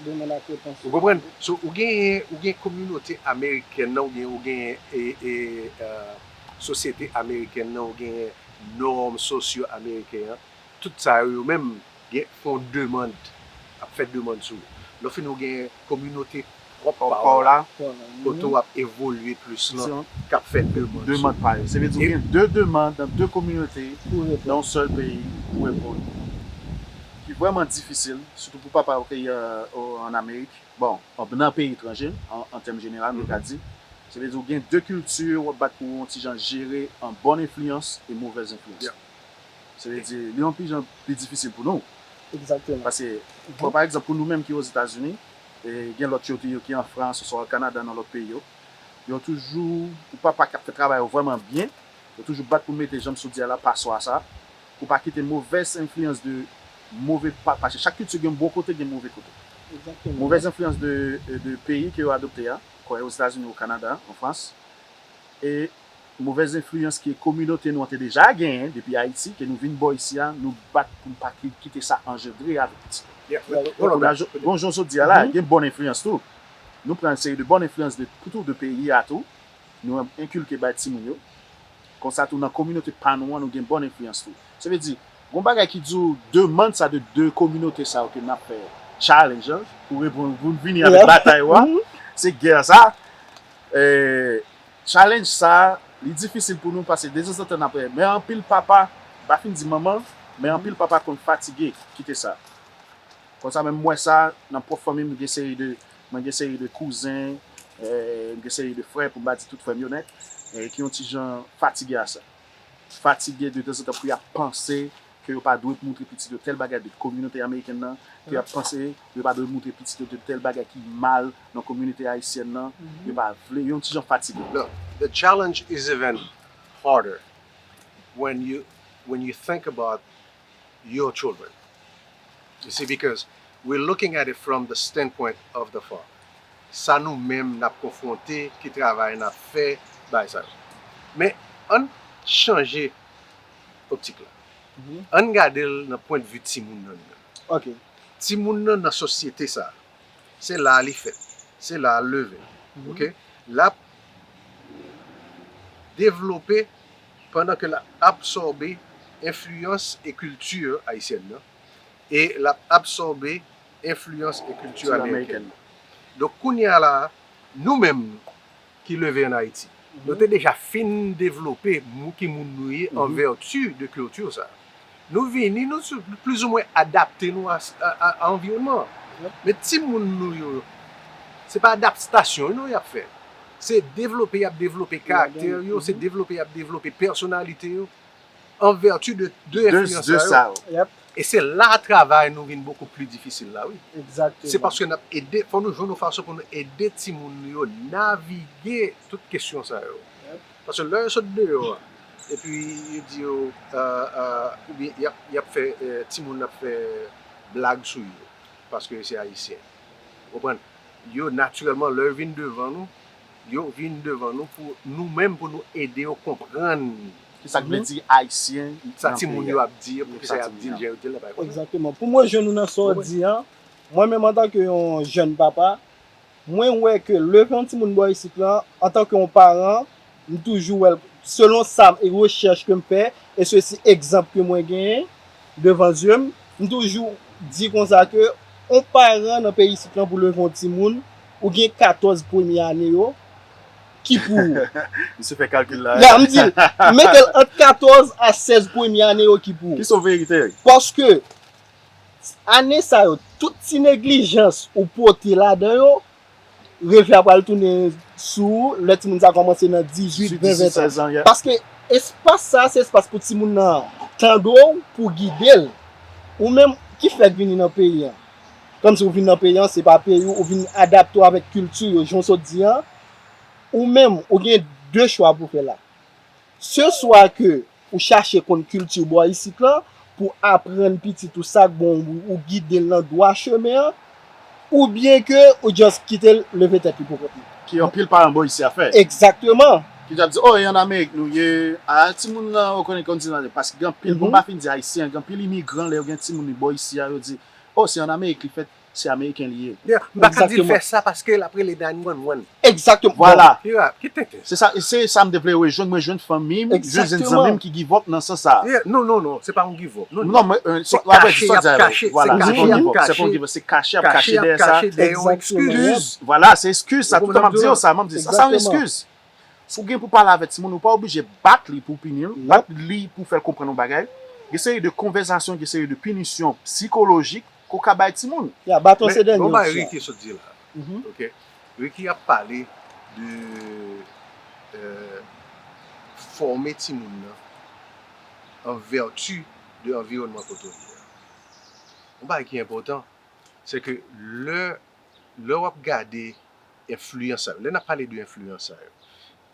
Demann ak repons. Ou konprann? So, ou genyen, ou gen kominote amerikèn nan, ou gen, ou gen e, e, euh, sosyete amerikèn nan, ou gen nòm sosyo ameriken an. Tout sa yo, yo menm, gen fè yon demann, ap fè demann sou yo. Lè w fini, ou gen kominote pwòp pa w la, kote w ap evolye plis lan, k ap fè demann sou Demann yo. pa yo. Se vle di ou E- gen de demann nan de kominote Pou reponn. nan yon sèl peyi pou reponn. Ki vrèman difisil, sitou pou papa yo ki euh, o- ann Amerik. Bon, an- nan peyi etranje, an, an tèm jeneral, nou ka di. Se vle di ou gen de kilti w ap bat pou yon ti jan jere an bòn enfliyans e movèz enfliyans. Yeah. Se vle di, li yon pi jan pi difisil pou nou. Egzakteman. Paske, bon, pa egzanp, pou nou menm ki Ozetazini, e gen lòt yo tou yo ki an Frans, oswa Kanada, nan lòt peyi yo, yo toujou, ou papa k ap fè travay yo vrèman byen, yo toujou bat pou mete, jan m sot di a la, paswa sa, pou pa kite movèz enfliyans de move pa, paske chak kilti gen bon kote, gen move kote. Egzakteman. Movèz enfliyans de, de peyi ke yo adopte a, kwè Ozetazini, o Kanada, an Frans, e movèz enfliyans ke kominote nou an te deja genyen depi Ayiti, ke nou vin bò isi a, nou bat pou n pa ki- kite sa anjandre avèk pitit. Yeah, Well, hold on, Kounye a, that- jan- bon, jan w sot di a la, gen bòn enfliyans tou. Nou pran yon seri de bòn enfliyans de, pou tou de peyi a tou. Nou enkilke bay timoun yo. Konsa tou, nan kominote pa nou an, nou gen bòn enfliyans tou. Se vle di, gon bagay ki di w demann sa de de kominote sa yo ke n ap fè challenge an, pou reponn, pou n vini avèk batay yo a, se gè sa. E, challenge sa, li difisil pou nou paske dezanzantan n ap wè. Men anpil papa, m pa fin di manman, men anpil papa konn fatige kite sa. Konsa menm m wè sa nan pwòp fanmi m, gen seri de, mwen gen seri de kouzen, e, gen seri de frè, pou m pa di tout frè m yo nèt, e, ki yon ti jan fatige a sa. Fatige de tanzantan pou y ap panse ke yo pa dwe moutre pitit yo tèl bagay de kominote amerikèn nan, ke y ap panse yo pa dwe moutre pitit yo de tèl bagay ki mal nan kominote ayisyèn nan, yo pa vle, yon ti jan fatige. Look, the challenge is even harder when you when you think about your children. You see, because we're looking at it from the standpoint of the father. Sa nou menm n ap konfwonte, ki travay n ap fè, bay sa yo. Men, ann chanje optik la. Ann gade l nan pwennvi timoun nan li menm. Ok. Timoun nan nan sosyete sa, se la li fèt, se la l leve. Ok? L ap devlope pandan ke l ap absòbe enfliyans e kilti ayisyèn nan, e l ap absòbe enfliyans e kilti amerikèn nan. Donk, kounye a la, nou menm ki leve ann Ayiti, nou te deja fin devlope mou ki moun nou ye an vèti de kilti sa. Nou vini, nou sou- plizoumwen adapte nou a, a, a, a anviwònman an. Men timoun nou yo, se pa adaptasyon non y ap fè. Se devlope y ap devlope karaktè yo, se devlope y ap devlope pèsonalite yo an vèti de, de enfliyans sa yo. Yep. E se la travay nou vin bokou pli difisil la, wi. Egzakteman. Se paske n ap ede, fò nou jwenn yon fason pou nou ede timoun nou yo navige tout kesyon sa yo. Paske lè yo sot deyò a, epi yo di yo, euh, euh, oubyen y ap, y ap fè, euh, timoun ap fè blag sou yo. paske yo se Ayisyen. Ou konprann? Yo, natirèlman, lè yo vin devan nou, yo vin devan nou pou nou menm, pou nou ede yo konprann Ki sa k vle di Ayisyen sa timoun yo ap di, poukisa y ap di l jan yo di l la, pa ekzanp. Egzakteman. Pou mwen jwenn ou nan sa w di an, mwen menm antanke yon jèn papa, mwen wè ke leve yon timoun bò isit lan, antanke yon paran, m toujou wè l, selon sa e rechèch ke m fè, e sesi egzanp ke mwen genyen devan zye m, m toujou di konsa ke yon paran nan peyi isit lan pou leve yon timoun, ou gen katòz premye ane yo, ki pou ou. Misye fè kalkil la. Ya, m di l, mete l ant katòz a sèz premye ane yo ki pou ou. Ki se verite? Paske ane sa yo, tout ti neglijans ou pote ladan yo, revè a pral tounen sou ou lè timoun sa kòmanse nan dizuit, ven, ventan. Paske espas sa, se espas pou timoun nan tande w, pou gide l. Ou menm ki fèk vini nan peyi an. Kòmsi ou vin nan peyi an, se pa peyi w, ou vin adapte w avèk kilti yo, jan w sot di an. Ou menm, ou gen de chwa pou fè la. Se swa ke ou chache konn kilti bò isit lan pou aprann pitit ou sa k bon, ou gide l nan dwa chemen an, oubyen ke ou just kite l leve tèt li pou kont li. Ki anpil paran bò isi a fè. Egzakteman. Ki ap di, oh, e ann Amerik nou ye, a timoun nan ou konnen konn di nan paske gen anpil, bon, m pa fin di Ayisyen, gen anpil imigran lè yo gen timoun li bò isi a, yo di, oh, se ann Amerik li fèt, se Ameriken li ye. Yeah, m pa ka di l fè sa paske l ap rele nine one one. Egzakteman. Vwala. Ki rap, ki tenten. Se sa, se sa m te vle rejwenn, mwen jwenn fanmi m, jwenn zanmi m ki give up nan sans sa. Yeah, non, non, non, se pa yon give up. Non, non, mwen, euh, se w ap wè kache, jis y ap sa, kache, vwala, se se pa yon kache, y ap give up, se pa yon kache, give up, se kache, y ap kache, kache y ap dèyè sa. kache dèyè yon Egzakteman. eskiz. Vwala, se eskiz sa, tout tan m ap di yo sa, m ap di, sa se yon eskiz. Si w gen pou pale avèk timoun, ou pa oblije bat li pou w pini l, bat li pou w fè l konprann yon bagay. Gen seri de konvèsasyon, gen seri de pinisyon sikolojik ke w ka bay timoun. Ya, baton se dènye Bon, bay opsyon. Ricky sot di la. Ok. Ricky ap pale de euh, fòme timoun nan an vèti de anviwònman kote w ye a. Yon bagay ki enpòtan, se ke lè, lè w ap gade enfliyans sa yo, lè n ap pale de enfliyans sa yo,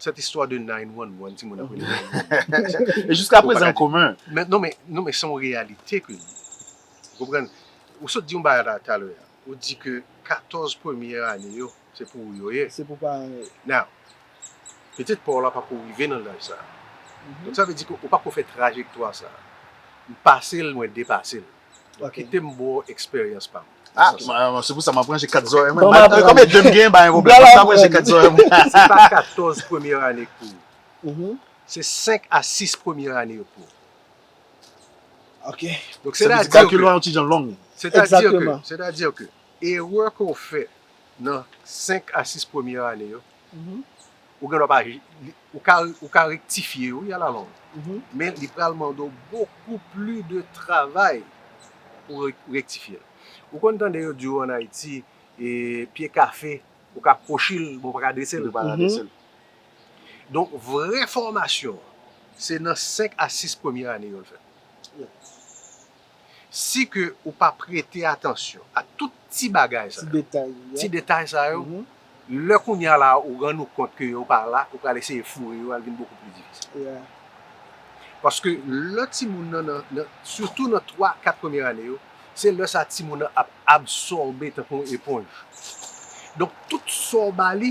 cette histoire de nine one one, timoun ap rele nine one one. E jiska prezan komen. Men, non, men, non, men se yon reyalite ke li ye. Ou konprann? Ou sot di yon bagay la talè a. Ou di ke katòz premye ane yo, se pou ou yo ye. Se pou paran yo. Now, pitit pa w la pa ko rive nan laj sa. Donk sa vle di ke ou pa ko fè trajektwa sa. M pase l, mwen depase l. Donk kite m ba w eksperyans pa m. Ah, se pou sa m ap ranje kat zòrèy mwen. Bon, m ap Konbyen de m gen, pa gen pwoblèm. M ap ranje kat zòrèy mwen. Se pa katòz premye ane k pou ou. Se senk a sis premye ane yo k pou ou. Ok. Donk Sa vle di sètadi kalkil ke la yon ti jan long. Sètadi ke, Egzakteman. Sètadi ke erè ke w fè nan senk a sis premye ane yo, ou gen dwa pa, li- ou ka, ou ka rektifye yo, wi, alalong. Men li pral mande w beaucoup plus de travay pou re- rektifye l. Ou konn tande yo di w ann Ayiti, e, pye kafe, ou ka kwochi l, men w pa ka drese l. Ou pa ka drese l. Donk, vrè fòmasyon an, se nan senk a sis premye ane yo l fèt. Si ke ou pa prete atansyon a tout ti bagay sa Ti yo, detay. ti detay sa yo, lè kounye a la ou rann ou kont ke yo pa la, ou pral eseye foure yo, al vin bokou pli difisil. Yeah. Paske lè timoun nan, nan, nan sitou nan twa, kat premye ane yo, se lè sa timoun nan ap absòbe tankou yon eponj. Donk, tout sa w ba li,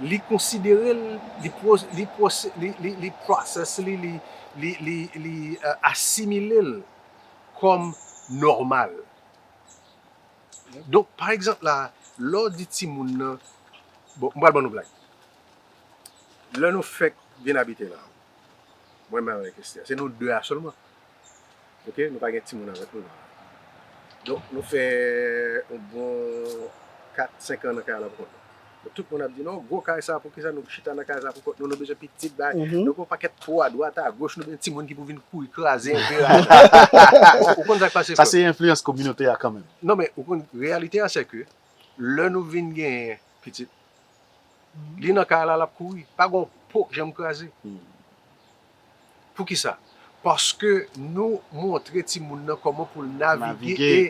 li konsidere l, li, pro, li, pro, li, li, li process li, li, li, li, li uh, asimile l kòm nòmal. Donk, pa egzanp la, lè w di timoun nan, bon, m pral ban nou blag. Lè nou fèk vin abite la, mwen menm avèk Esther, se nou de a sèlman. Ok, nou pa gen timoun avèk nou la. Donk, nou fè yon bon kat, senk an nan kay la pou kont nou. Bon, tout moun ap di, non, gwo kay sa, poukisa nou chita nan kay sa pou kont nou, nou bezwen pi pitit bay. Nou gen yon pakèt po adwat agoch, nou gen timoun ki pou vin kouri kraze enpe la. Ou konn sa k pase? Sa se enfliyans kominote a kanmenm. Non, men ou konn, reyalite a se ke lè nou vin genyen pitit, li nan kay la, l ap kouri. Pa gen yon po k janm kraze. Poukisa? Paske nou montre timoun nan kòman pou l navige e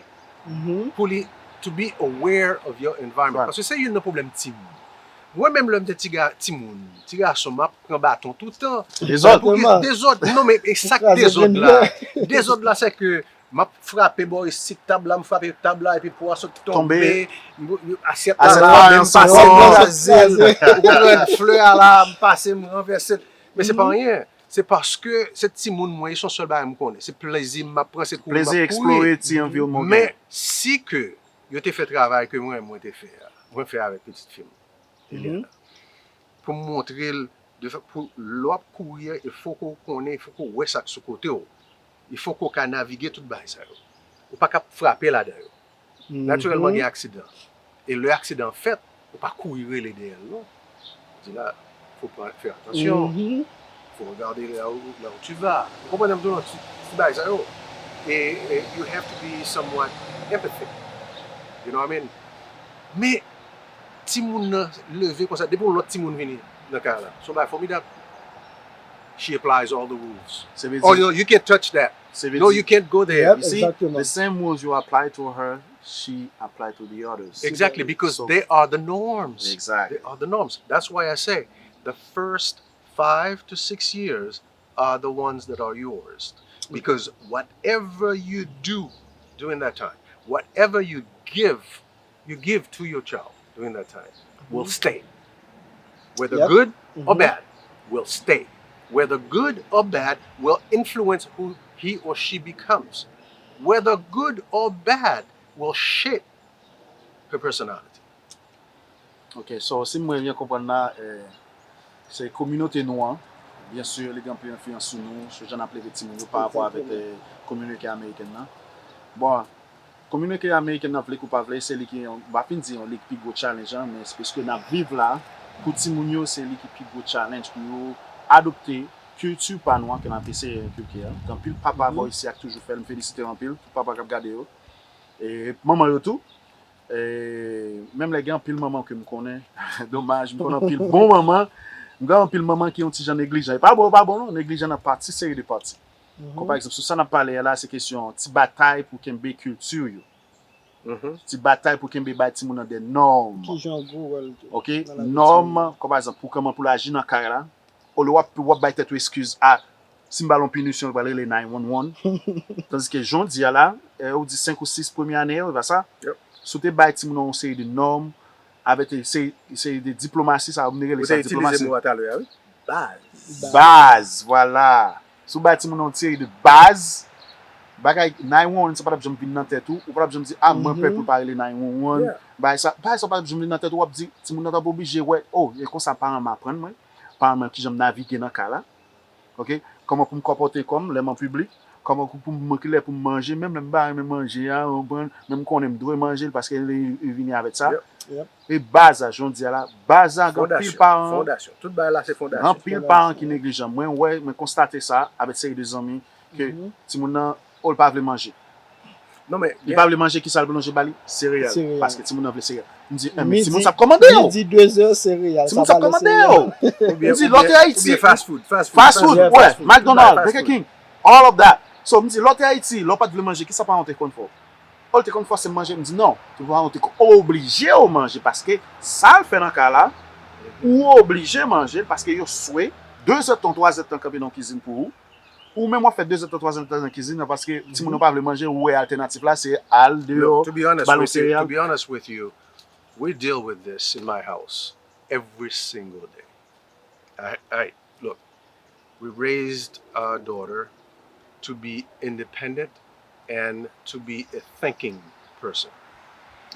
pou li to be aware of your environment. Paske se youn nan pwoblèm timoun. Mwen menm lè m te tiga, timoun, ti gason, m ap pran baton toutan. Dezòd. Dezòd. Non, men e sa k dezòd la? Dezòd la se ke M ap frape bò isi tab la, m frape tab la, epi po a sot tonbe, asyèt la la, men m pase m kraze l, ou konprann, flè a la, m pase m ranvèse l. Men se pa anyen. Se paske se timoun mwen ye, se yon sèl bagay m konnen. Se plezi m ap pran, se kouri m ap kouri. Plezi eksplore ti anviwònman w genyen. Men si ke yo te fè travay ke mwen, mwen te fè a, mwen fè avèk pitit fi m, Eliana, pou m montre l, de fè, pou lè w ap kouri a, il fo ke w konnen, il fo ke w wè sa k sou kote w. Il fo ke w ka navige tout bagay sa yo. Ou pa ka frape ladan yo. Natirèlman, gen aksidan. E lè aksidan an fèt, ou pa kouri rele dèyè l, non. Di la, faut prendre, faire attention. Faut regarder là où, là où tu vas. Ou konprann m tou nan ti, ti bagay sa yo. E, e you have to be somewhat empathic. You know what I mean? Men, timoun nan leve konsa, depi yon lòt timoun vini nan kay la, se yon bagay fòmidab. She applies all the rules. Sa vle di, oh, no, you can't touch that. Sa vle di, no, you can't go there. Yep, you see, exactement. The same rules you apply to her, she apply to the others. Exactly, because so, they are the norms. Exactly. They are the norms. That's why I say the first five to six years are the ones that are yours. Because whatever you do during that time, whatever you give, you give to your child during that time, will stay. Whether good or bad, will stay. Whether good or bad, will influence who he or she becomes. Whether good or bad, will shape her personality. Ok, so si mwen byen konprann la, eh, se kominote nou an, byen si, li gen anpil enfliyans sou nou, sou jan n ap leve timoun yo pa rapò avèk, eh, kominote amerikèn nan. Bon, kominote amerikèn nan, vle k ou pa vle, se li ki, m pa fin di yon li k pi gwo challenge an, men se paske n ap viv la, pou timoun yo, se li ki pi gwo challenge pou yo adopte kilti pa nou an, ke n ap eseye enkilke a. Gen anpil papa bò isi a k toujou fè l, m felisite yo anpil, tout papa k ap gade yo. E manman yo tou. E menm lè gen anpil manman ke m konnen, domaj, m konnen anpil bon manman, m konnen anpil manman ki yon ti jan neglijan. E pa bon, pa bon non, neglijan nan pati, seri de pati. Kon pa egzanp, sou sa n ap pale a la, se kesyon ti batay pou kenbe kilti yo. Ti batay pou kenbe bay timoun nan de nòm. Ki jan gwo wè l tou. Ok, nan lavi timoun nan. Nòm, kon pa egzanp, pou kòman pou l aji nan kay la, olye w ap, w ap bay tèt ou eskiz, a, si m ba l yon pinisyon, l pral rele nine one one. Tandiske jodi a la, eh, ou di senk ou sis premye ane yo, e pa sa? Yep. Si w te bay timoun nan yon seri de nòm, avèk se, seri de diplomasi, sa yo, m te rele sa diplomasi. Ou te itilize mo a talè a, wi. Baz. Baz, vwala. Si w bay timoun nan yon seri de baz, bagay nine one one sa pa t ap janm vin nan tèt ou, ou pa t ap janm di, a, mwen pè pou l pa rele nine one one. Yeah. Bagay sa, bagay sa pa t ap janm vin nan tèt ou, w ap di, timoun nan t ap oblije wè, o, e konsa paran m aprann mwen, paran m ki jan m navige nan kay la. Ok? Kòman pou m konpòte kò m lè m an piblik? Kòman pou, pou m, ki lè pou m manje? Menm lè m pa renmen manje a, ou konprann? Men m konnen m dwe manje l paske li, li vini avèk sa. Yep. Yep. E baz la, jan w di a la, baz la, gen anpil paran, fondasyon. Tout bagay la, se fondasyon. Gen anpil paran ki neglijan. Mwen wè, mwen konstate sa avèk seri de zanmi, ke timoun nan, o, l pa vle manje. Non, men li pa vle manje, kisa l vle manje ba li? Sereyal. Sereyal. Paske timoun nan vle sereyal. M di, eh, men timoun sa ap kòmande yo. Midi, de zè, sereyal. Timoun sa ap kòmande yo. M di, lè w te Ayiti, fast food, fast food, fast food, yeah, fast food, McDonald's, Burger King, all of that. So, m di, lè w te Ayiti, lè w pa t vle manje, kisa paran w te konn fè w? O, l te konn fòse m manje, m di non. Paran w te oblije w manje, paske sa l fè nan kay la, ou oblije manje l, paske yo swe, de zèdtan, twa zèdtan kanpe nan kizin pou ou. Ou menm w ap fè de zèdtan, twa zèdtan nan kizin nan, paske timoun yo pa vle manje, ou wè altènatif la, se al deyò, ba yo sereyal. To be honest with you, we deal with this in my house every single day. I, I, look, we raised our daughter to be independent and to be a thinking person.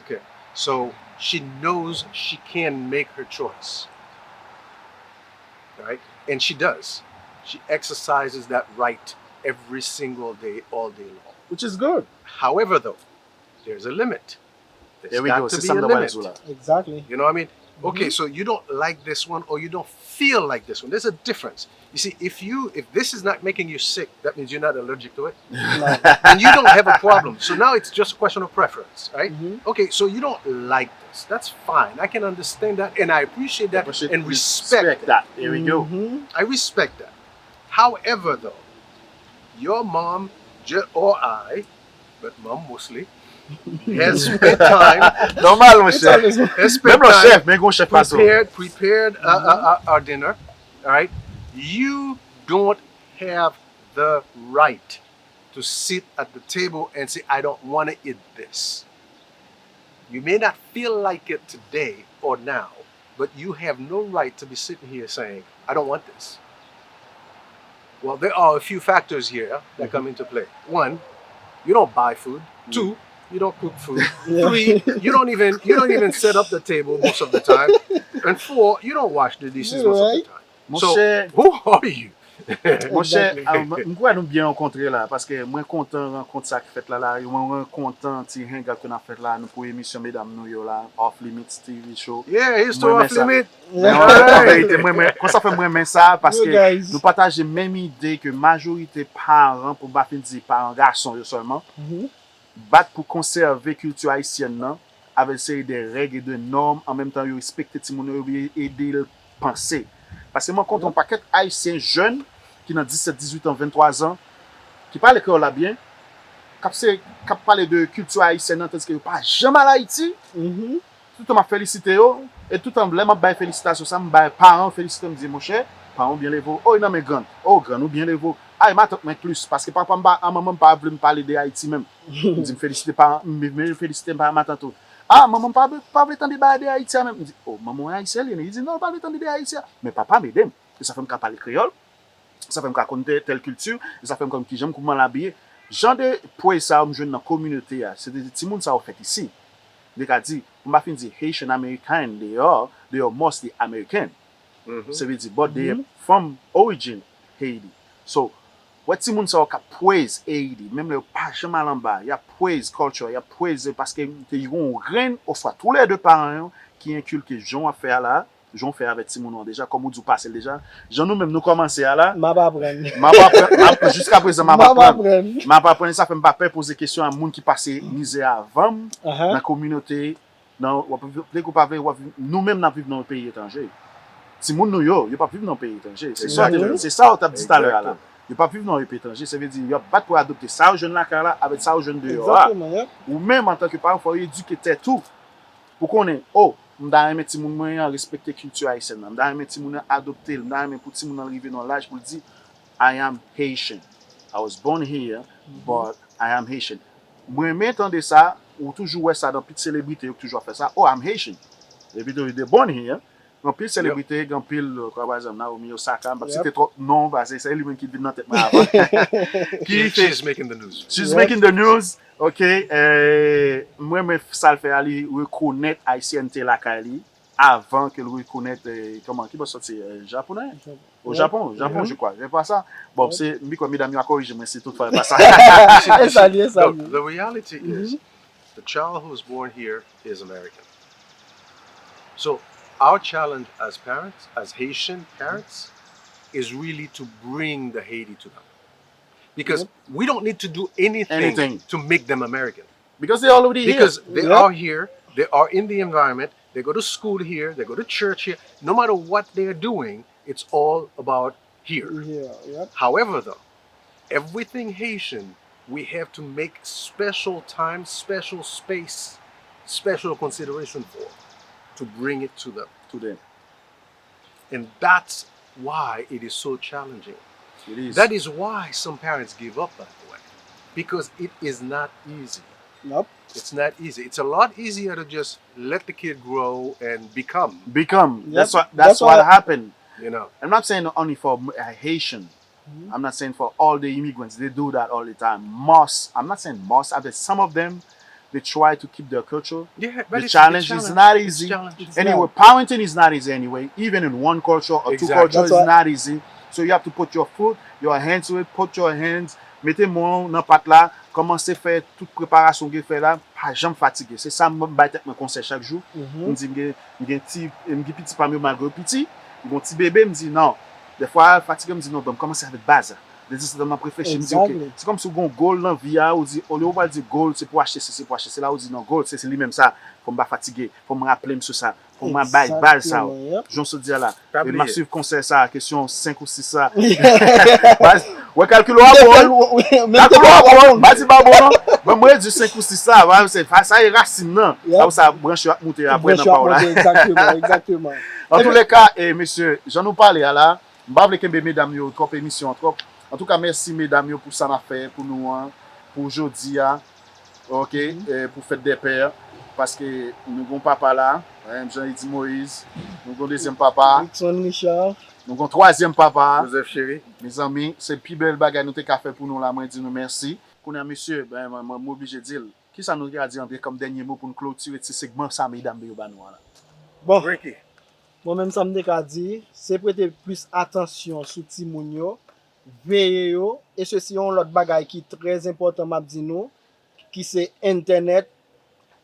Okay. So she knows she can make her choice. Right? And she does. She exercises that right every single day, all day long. Which is good. However, though, there's a limit. There we go. There's got to be a limit. Exactly. You know what I mean? Okay, so you don't like this one or you don't feel like this one. There's a difference. You see, if you, if this is not making you sick, that means you're not allergic to it. No. And you don't have a problem. So now it's just a question of preference, right? Okay, so you don't like this. That's fine. I can understand that and I appreciate that and respect that. There we go. I respect that. However, though, your mom ju- or I, but mom mostly, has spent time, normal, mon chè. Has spent time, menm lè w chèf, men gon chèf fason, prepared, prepared uh, uh, uh, our dinner, all right? You don't have the right to sit at the table and say, "I don't want to eat this." You may not feel like it today or now, but you have no right to be sitting here saying, "I don't want this." Well, there are a few factors here that come into play. One, you don't buy food. Two, you don't cook food. Three, you don't even you don't even set up the table most of the time. And four, you don't wash the dishes most of the time. So, who are you? Monchè, m kwè nou byen rankontre la, paske mwen kontan rankont sa ki fèt la la, mwen kontan ti hangout ke n ap fèt la, nou pou emisyon medam nou yo la, Off Limits T V Show. Yeah, here's to Off Limits. Mwen an verite, mwen, mwen, konsa fè mwen renmen sa, paske nou pataje menm ide ke majorite paran, pou m pa fin di paran gason yo sèlman, bat pou konsève kilti ayisyèn nan, avèk seri de règ e de nòm, an menm tan yo respekte timoun yo, yo ede l panse. Paske mwen kontre yon pakèt ayisyen jèn ki nan disèt, dizuit an, venntwa zan, ki pale kreyòl la byen, k ap se, k ap pale de kilti ayisyèn nan, tandiske yo pa janm al Ayiti. Toutan m ap felisite yo, e toutan lè m ap bay felisitasyon sa, m bay paran yo felisite, m di, monchè, paran w byen leve w, o, e nan men grann, o, grann ou byen leve w, ay, matant mwen plis, paske papa m pa, a, manman m pa vle m pale de Ayiti menm. M di m felisite paran, m, m felisite paran matant ou. A, manman m pa, pa vle tande bagay de Ayiti a menm. M di, o, manman w ayisyen li ye, li di non, l pa vle tande de Ayiti a. Men papa m ede m. E sa fè m ka pale kreyòl. Sa fè m ka konn tèl kilti. E sa fè m konn kijan m, kouman l abiye. Jan de pwèz sa yo m jwenn nan kominote a, se de timoun sa yo fèt isi. M te ka di, pou m pa fin di Haitian American, they are, they are mostly American. Se vle di, but they from origin Haiti. So, wè timoun sa yo k ap praise Haiti, menm lè yo pa janm al anba, y ap praise culture, y ap praise paske te gen yon grenn, oswa toulède paran yo ki enkilke jan w ap fè a la, jan w fè avèk timoun ou an deja, kòm ou di w pase l deja, jan nou menm nou kòmanse a la. M ap aprann. M ap aprann, m ap, jiskaprezan m ap aprann. M ap aprann, e sa fè m pa pè poze kesyon a moun ki pase mizè avan m nan kominote. Nan, w ap vle ou pa vle, w ap viv, nou menm n ap viv nan yon peyi etranje. Timoun nou yo, yo p ap viv nan yon peyi etranje. Se sa, se sa w t ap di talè a la. Yo p ap viv nan yon peyi etranje, se vle di, y ap bat pou adopte sa yo jwenn lakay la avèk sa yo jwenn deyò a. Ou menm, antanke paran, fò w edike tèt ou pou konnen, o, m ta renmen timoun mwen an respekte kilti ayisyèn nan. M ta renmen timoun nan adopte l. M ta renmen pou timoun nan rive nan laj pou l di, I am Haitian. I was born here, but I am Haitian. Mwen renmen tande sa, ou toujou wè sa nan pit selebrite yo ki toujou ap fè sa. Oh, I'm Haitian. Epi tou, they born here. Gen anpil selebrite, gen anpil, kwa pa egzanp, Naomi Osaka, m p ap site twòp non, paske se li menm ki vin nan tèt mwen avan. Ki She's making the news. She's making the news. Ok, eh, mwen renmen sa l fè a, li rekonèt ayisyènte lakay li avan ke l rekonèt, eh, kòman, ki bò sòti, eh, japonè? Au Japon, Japon, je crois. Je crois sa. Bon, se, m kwè medam yo a korije mwen si tout fwa e pa sa. E sa li, e sa li. The reality is, the child who's born here is American. So, our challenge as parents, as Haitian parents, is really to bring the Haiti to them. Because we don't need to do anything to make them American. Because they already here. Because they are here, they are in the environment, they go to school here, they go to church here. No matter what they are doing, it's all about here. Yeah, yep. However, though, everything Haitian, we have to make special time, special space, special consideration for to bring it to them. To them. And that's why it is so challenging. It is. That is why some parents give up, by the way, because it is not easy. Nope. It's not easy. It's a lot easier to just let the kid grow and become. Become. Yep. That's what, That's that's what why happened. You know. I'm not saying only for uh, Haitian. I'm not saying for all the immigrants. They do that all the time. Most, I'm not saying most, I bet some of them, they try to keep their culture. Yeah, but The it's, challenge it's is challenge. Not It's easy. Challenge. It's Anyway, not. Parenting is not easy anyway, even in one culture or two Exactly. Cultures That's is why. Not easy. So you have to put your foot, your hand to it, put your hands, mete men w nan pat la, kòmanse fè tout preparasyon w gen fè la, pa janm fatige. Se sa m bay tèt mwen konsèy chak jou. M di m gen, m gen ti, m gen piti pa m yo malgre yo piti, m gen yon ti bebe, m di non. Dèfwa fatige, m di non, ban m kòmanse avèk baz la. Depi se tan m ap reflechi, m di ok. Exactly. Se kòmsi w gen yon goal nan vi a, ou di, olye w pral di goal, se pou achte sesi, se pou achte sela, ou di non, goal, se, se li menm sa. Fò m pa fatige, fò m raple m sou sa, fò m bay baz sa yo. Exactement, yep. Jan w sot di a la, Pa e m ap bliye. Swiv konsèy sa, kesyon senk ou sis sa. Baz, wè kalkil ou a bon. Kalkil ou a bon. M pa di pa bon non. Mwen, mwen di senk ou sis sa, wè, se, sa, sa e rasin nan. Yep. Sa ou sa branch yo ap moute apre nan Branch yo ap pa w la. Monte, exactement, exactement. An tou le ka, e, mesye, jan nou pale a la, m pa vle kenbe medam yo twòp emisyon an twòp. Antouka, mèsi medam yo pou sa n ap fè pou nou an, pou jodi a, ok, eh, pou fèt dè pè, paske nou gon papa la, menm jan li di Moyiz, nou gon dezyèm papa, Rickson Richard, nou gon twazyèm papa, Joseph Chéry. Mezanmi, se pi bèl bagay nou te ka fè pou nou la, mwen di nou mèsi. Kounye a, mesye, ben, mwen, mwen, mwen oblije di l. Kisa nou ka di antre kòm dènye mo pou n klotire ti segman sa medam yo ba nou an la? Bon, Ricky, mwen menm sa m te ka di, se prete plis atansyon sou timoun yo, veye yo, e sesi yon lòt bagay ki trè enpòtan m ap di nou, ki se entènèt,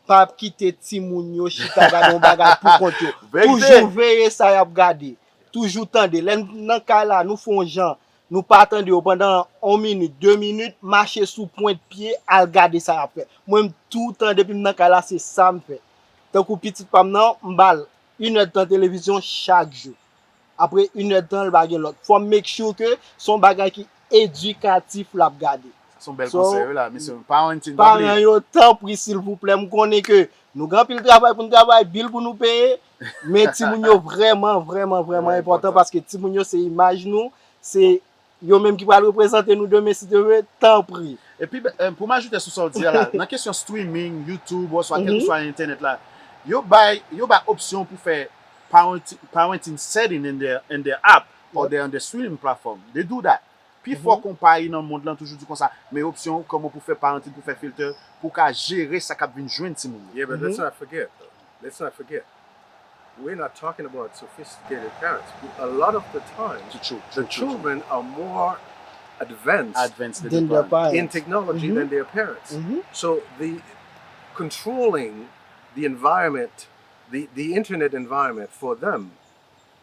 pa kite timoun yo chita gade yon bagay pou kont yo. Toujou veye sa y ap gade. Toujou tande. Lè n nan kay la, nou fè yon jan, nou pa tande yo pandan yon minit, de minit, mache sou pwent pye, al gade sa y ap fè. Mwen, m toutan, depi m nan kay la, se sa m fè. Tankou pitit pa m nan, m ba l inèdtan televizyon chak jou. Apre inèdtan, l pa gen lòt. Fò m make sure ke se yon bagay ki edikatif l ap gade. Sa se yon bèl konsèy, wi, la, mesye. Parenting, pa bliye. Paran yo, tanpri, silvouplè, m konnen ke nou gen anpil travay pou n travay, bil pou nou peye, men timoun yo vrèman, vrèman, vrèman enpòtan paske timoun yo se imaj nou, se yo menm ki pral reprezante nou demen, si Dye vle, tanpri. Epi, eh, pou m ajoute sou sa w di a la, nan kesyon streaming, YouTube, oswa kèlkeswa entènèt la, yo bay, yo bay opsyon pou fè parenting, parenting setting in their, in their app or their, on the streaming platform. They do that. Pi fò konpayi nan mond lan toujou di konsa, men opsyon kòman pou fè parenting, pou fè filter, pou ka jere sa k ap vin jwenn timoun yo. Yeah, but let's not forget, though. Let's not forget. We're not talking about sophisticated parents. A lot of the times, the children are more advanced, advanced than their parents, in technology than their parents. So the controlling the environment, the, the internet environment for them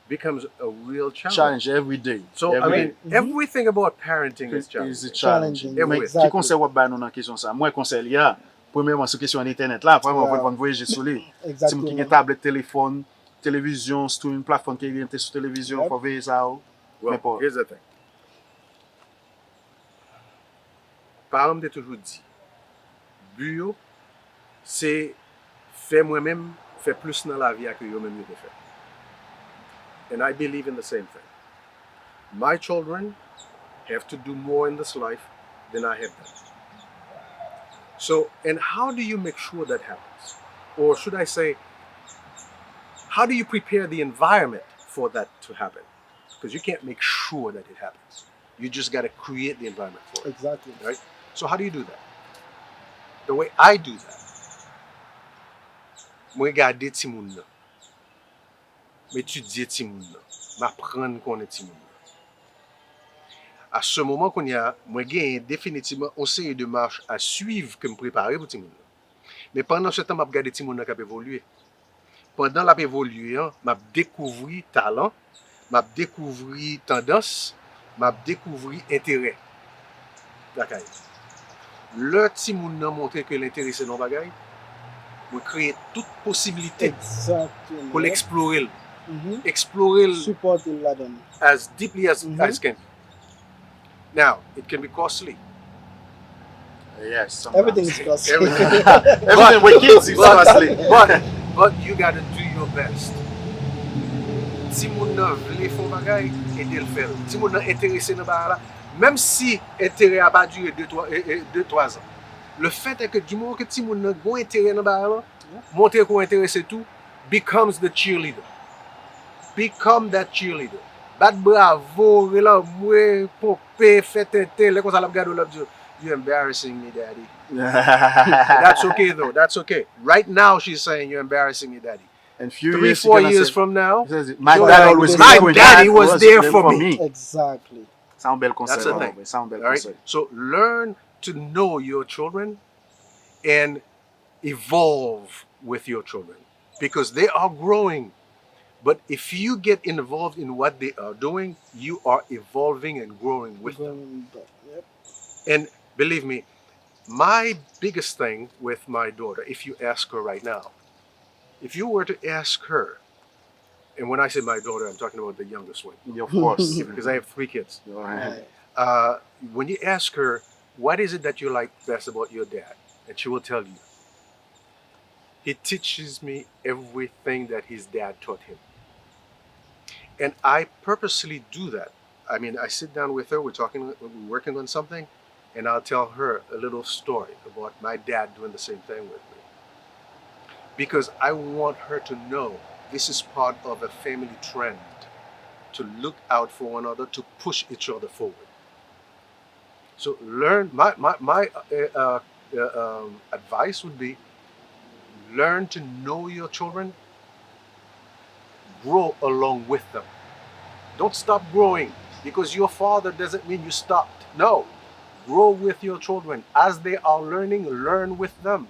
becomes a real challenge. Challenge every day. So, I mean, everything about parenting is challenging. Is challenging. Everything. Ki konsèy w ap bay nou nan kesyon sa? Mwen, konsèy li a, premyèman, sou kesyon entènèt la, premyèman, w ap voye je sou li. Timoun ki gen tablèt, telefòn, televizyon, streaming platform ki rete sou televizyon, fò veye sa yo. Well, here's the thing. Paran m te toujou di, bi yo, se fè mwen menm fè plis nan lavi a ke yo menm yo te fè. And I believe in the same thing. My children have to do more in this life than I have done. So, and how do you make sure that happens? Or should I say, how do you prepare the environment for that to happen? Because you can't make sure that it happens. You just gotta create the environment for it. Exactly. Right? So how do you do that? The way I do that, mwen gade timoun nan. M etidye timoun nan. M aprann konnen timoun nan. A se moman kounye a, mwen genyen definitivman yon seri de mach a swiv ke m prepare pou timoun nan. Men pandan se tan, m ap gade timoun nan k ap evolye. Pandan l ap evolye an, m ap dekouvri talan, m ap dekouvri tandans, m ap dekouvri enterè lakay li. Lè timoun nan montre ke l enterese nan yon bagay, mwen kreye tout posiblite pou l eksplore l. Eksplore l as deeply as, as can be. Now, it can be costly. Yes, sometimes. Everything is costly. Everything with kids is costly. But, but you gotta do your best. Timoun nan vle fè yon bagay, ede l fè l. Timoun nan enterese nan bagay la, menm si enterè a pa dire de, twa, e, e, de, twa zan. Le fait est que du moment ke timoun nan gen yon enterè nan bagay la, montre ke w enterese tou, becomes the cheerleader. Become that cheerleader. Bat bravo, rele anmwe, ponpe, fè tenten. Lè konsa l ap gade w, l ap di w, "You're embarrassing me, daddy." That's okay though. That's okay. Right now she's saying, "You're embarrassing me, daddy." And few years, three, four years from now, "My dad always, my daddy was there for me." Exactly. Sa yon bèl konsèy. That's the thing. Sa yon bèl konsèy. So learn to know your children and evolve with your children because they are growing. But if you get involved in what they are doing, you are evolving and growing with them. And believe me, my biggest thing with my daughter, if you ask her right now, if you were to ask her, and when I say my daughter, I'm talking about the youngest one. Of course. Because I have three kids. Uh, when you ask her, "What is it that you like best about your dad?" And she will tell you, "He teaches me everything that his dad taught him." And I purposely do that I mean, I sit down with her, we're talking, we're working on something, and I'll tell her a little story about my dad doing the same thing with me. Because I want her to know this is part of a family trend to look out for one another, to push each other forward. So learn, my, my, my uh, uh, uh, um, advice would be learn to know your children, grow along with them. Don't stop growing. Because you're a father doesn't mean you stopped. No. Grow with your children. As they are learning, learn with them.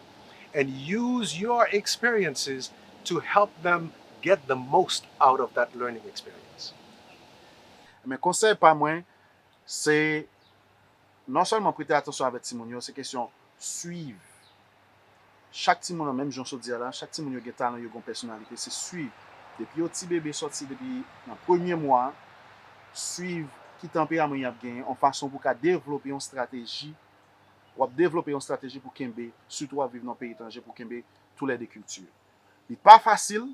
And use your experiences to help them get the most out of that learning experience. Men konsèy pa mwen, se non sèlman prete atansyon avèk timoun yo, se kesyon swiv. Chak timoun nan, menm jan w sot di a la, chak timoun yo gen talan, yo gen pèsonalite, se swiv. Depi yo ti bebe, sòti depi nan premye mwa, swiv ki tanperaman y ap genyen, yon fason pou w ka devlope yon estrateji, w ap devlope yon estrateji pou kenbe, sitou w ap viv nan peyi etranje, pou kenbe toulède kilti. Li pa fasil.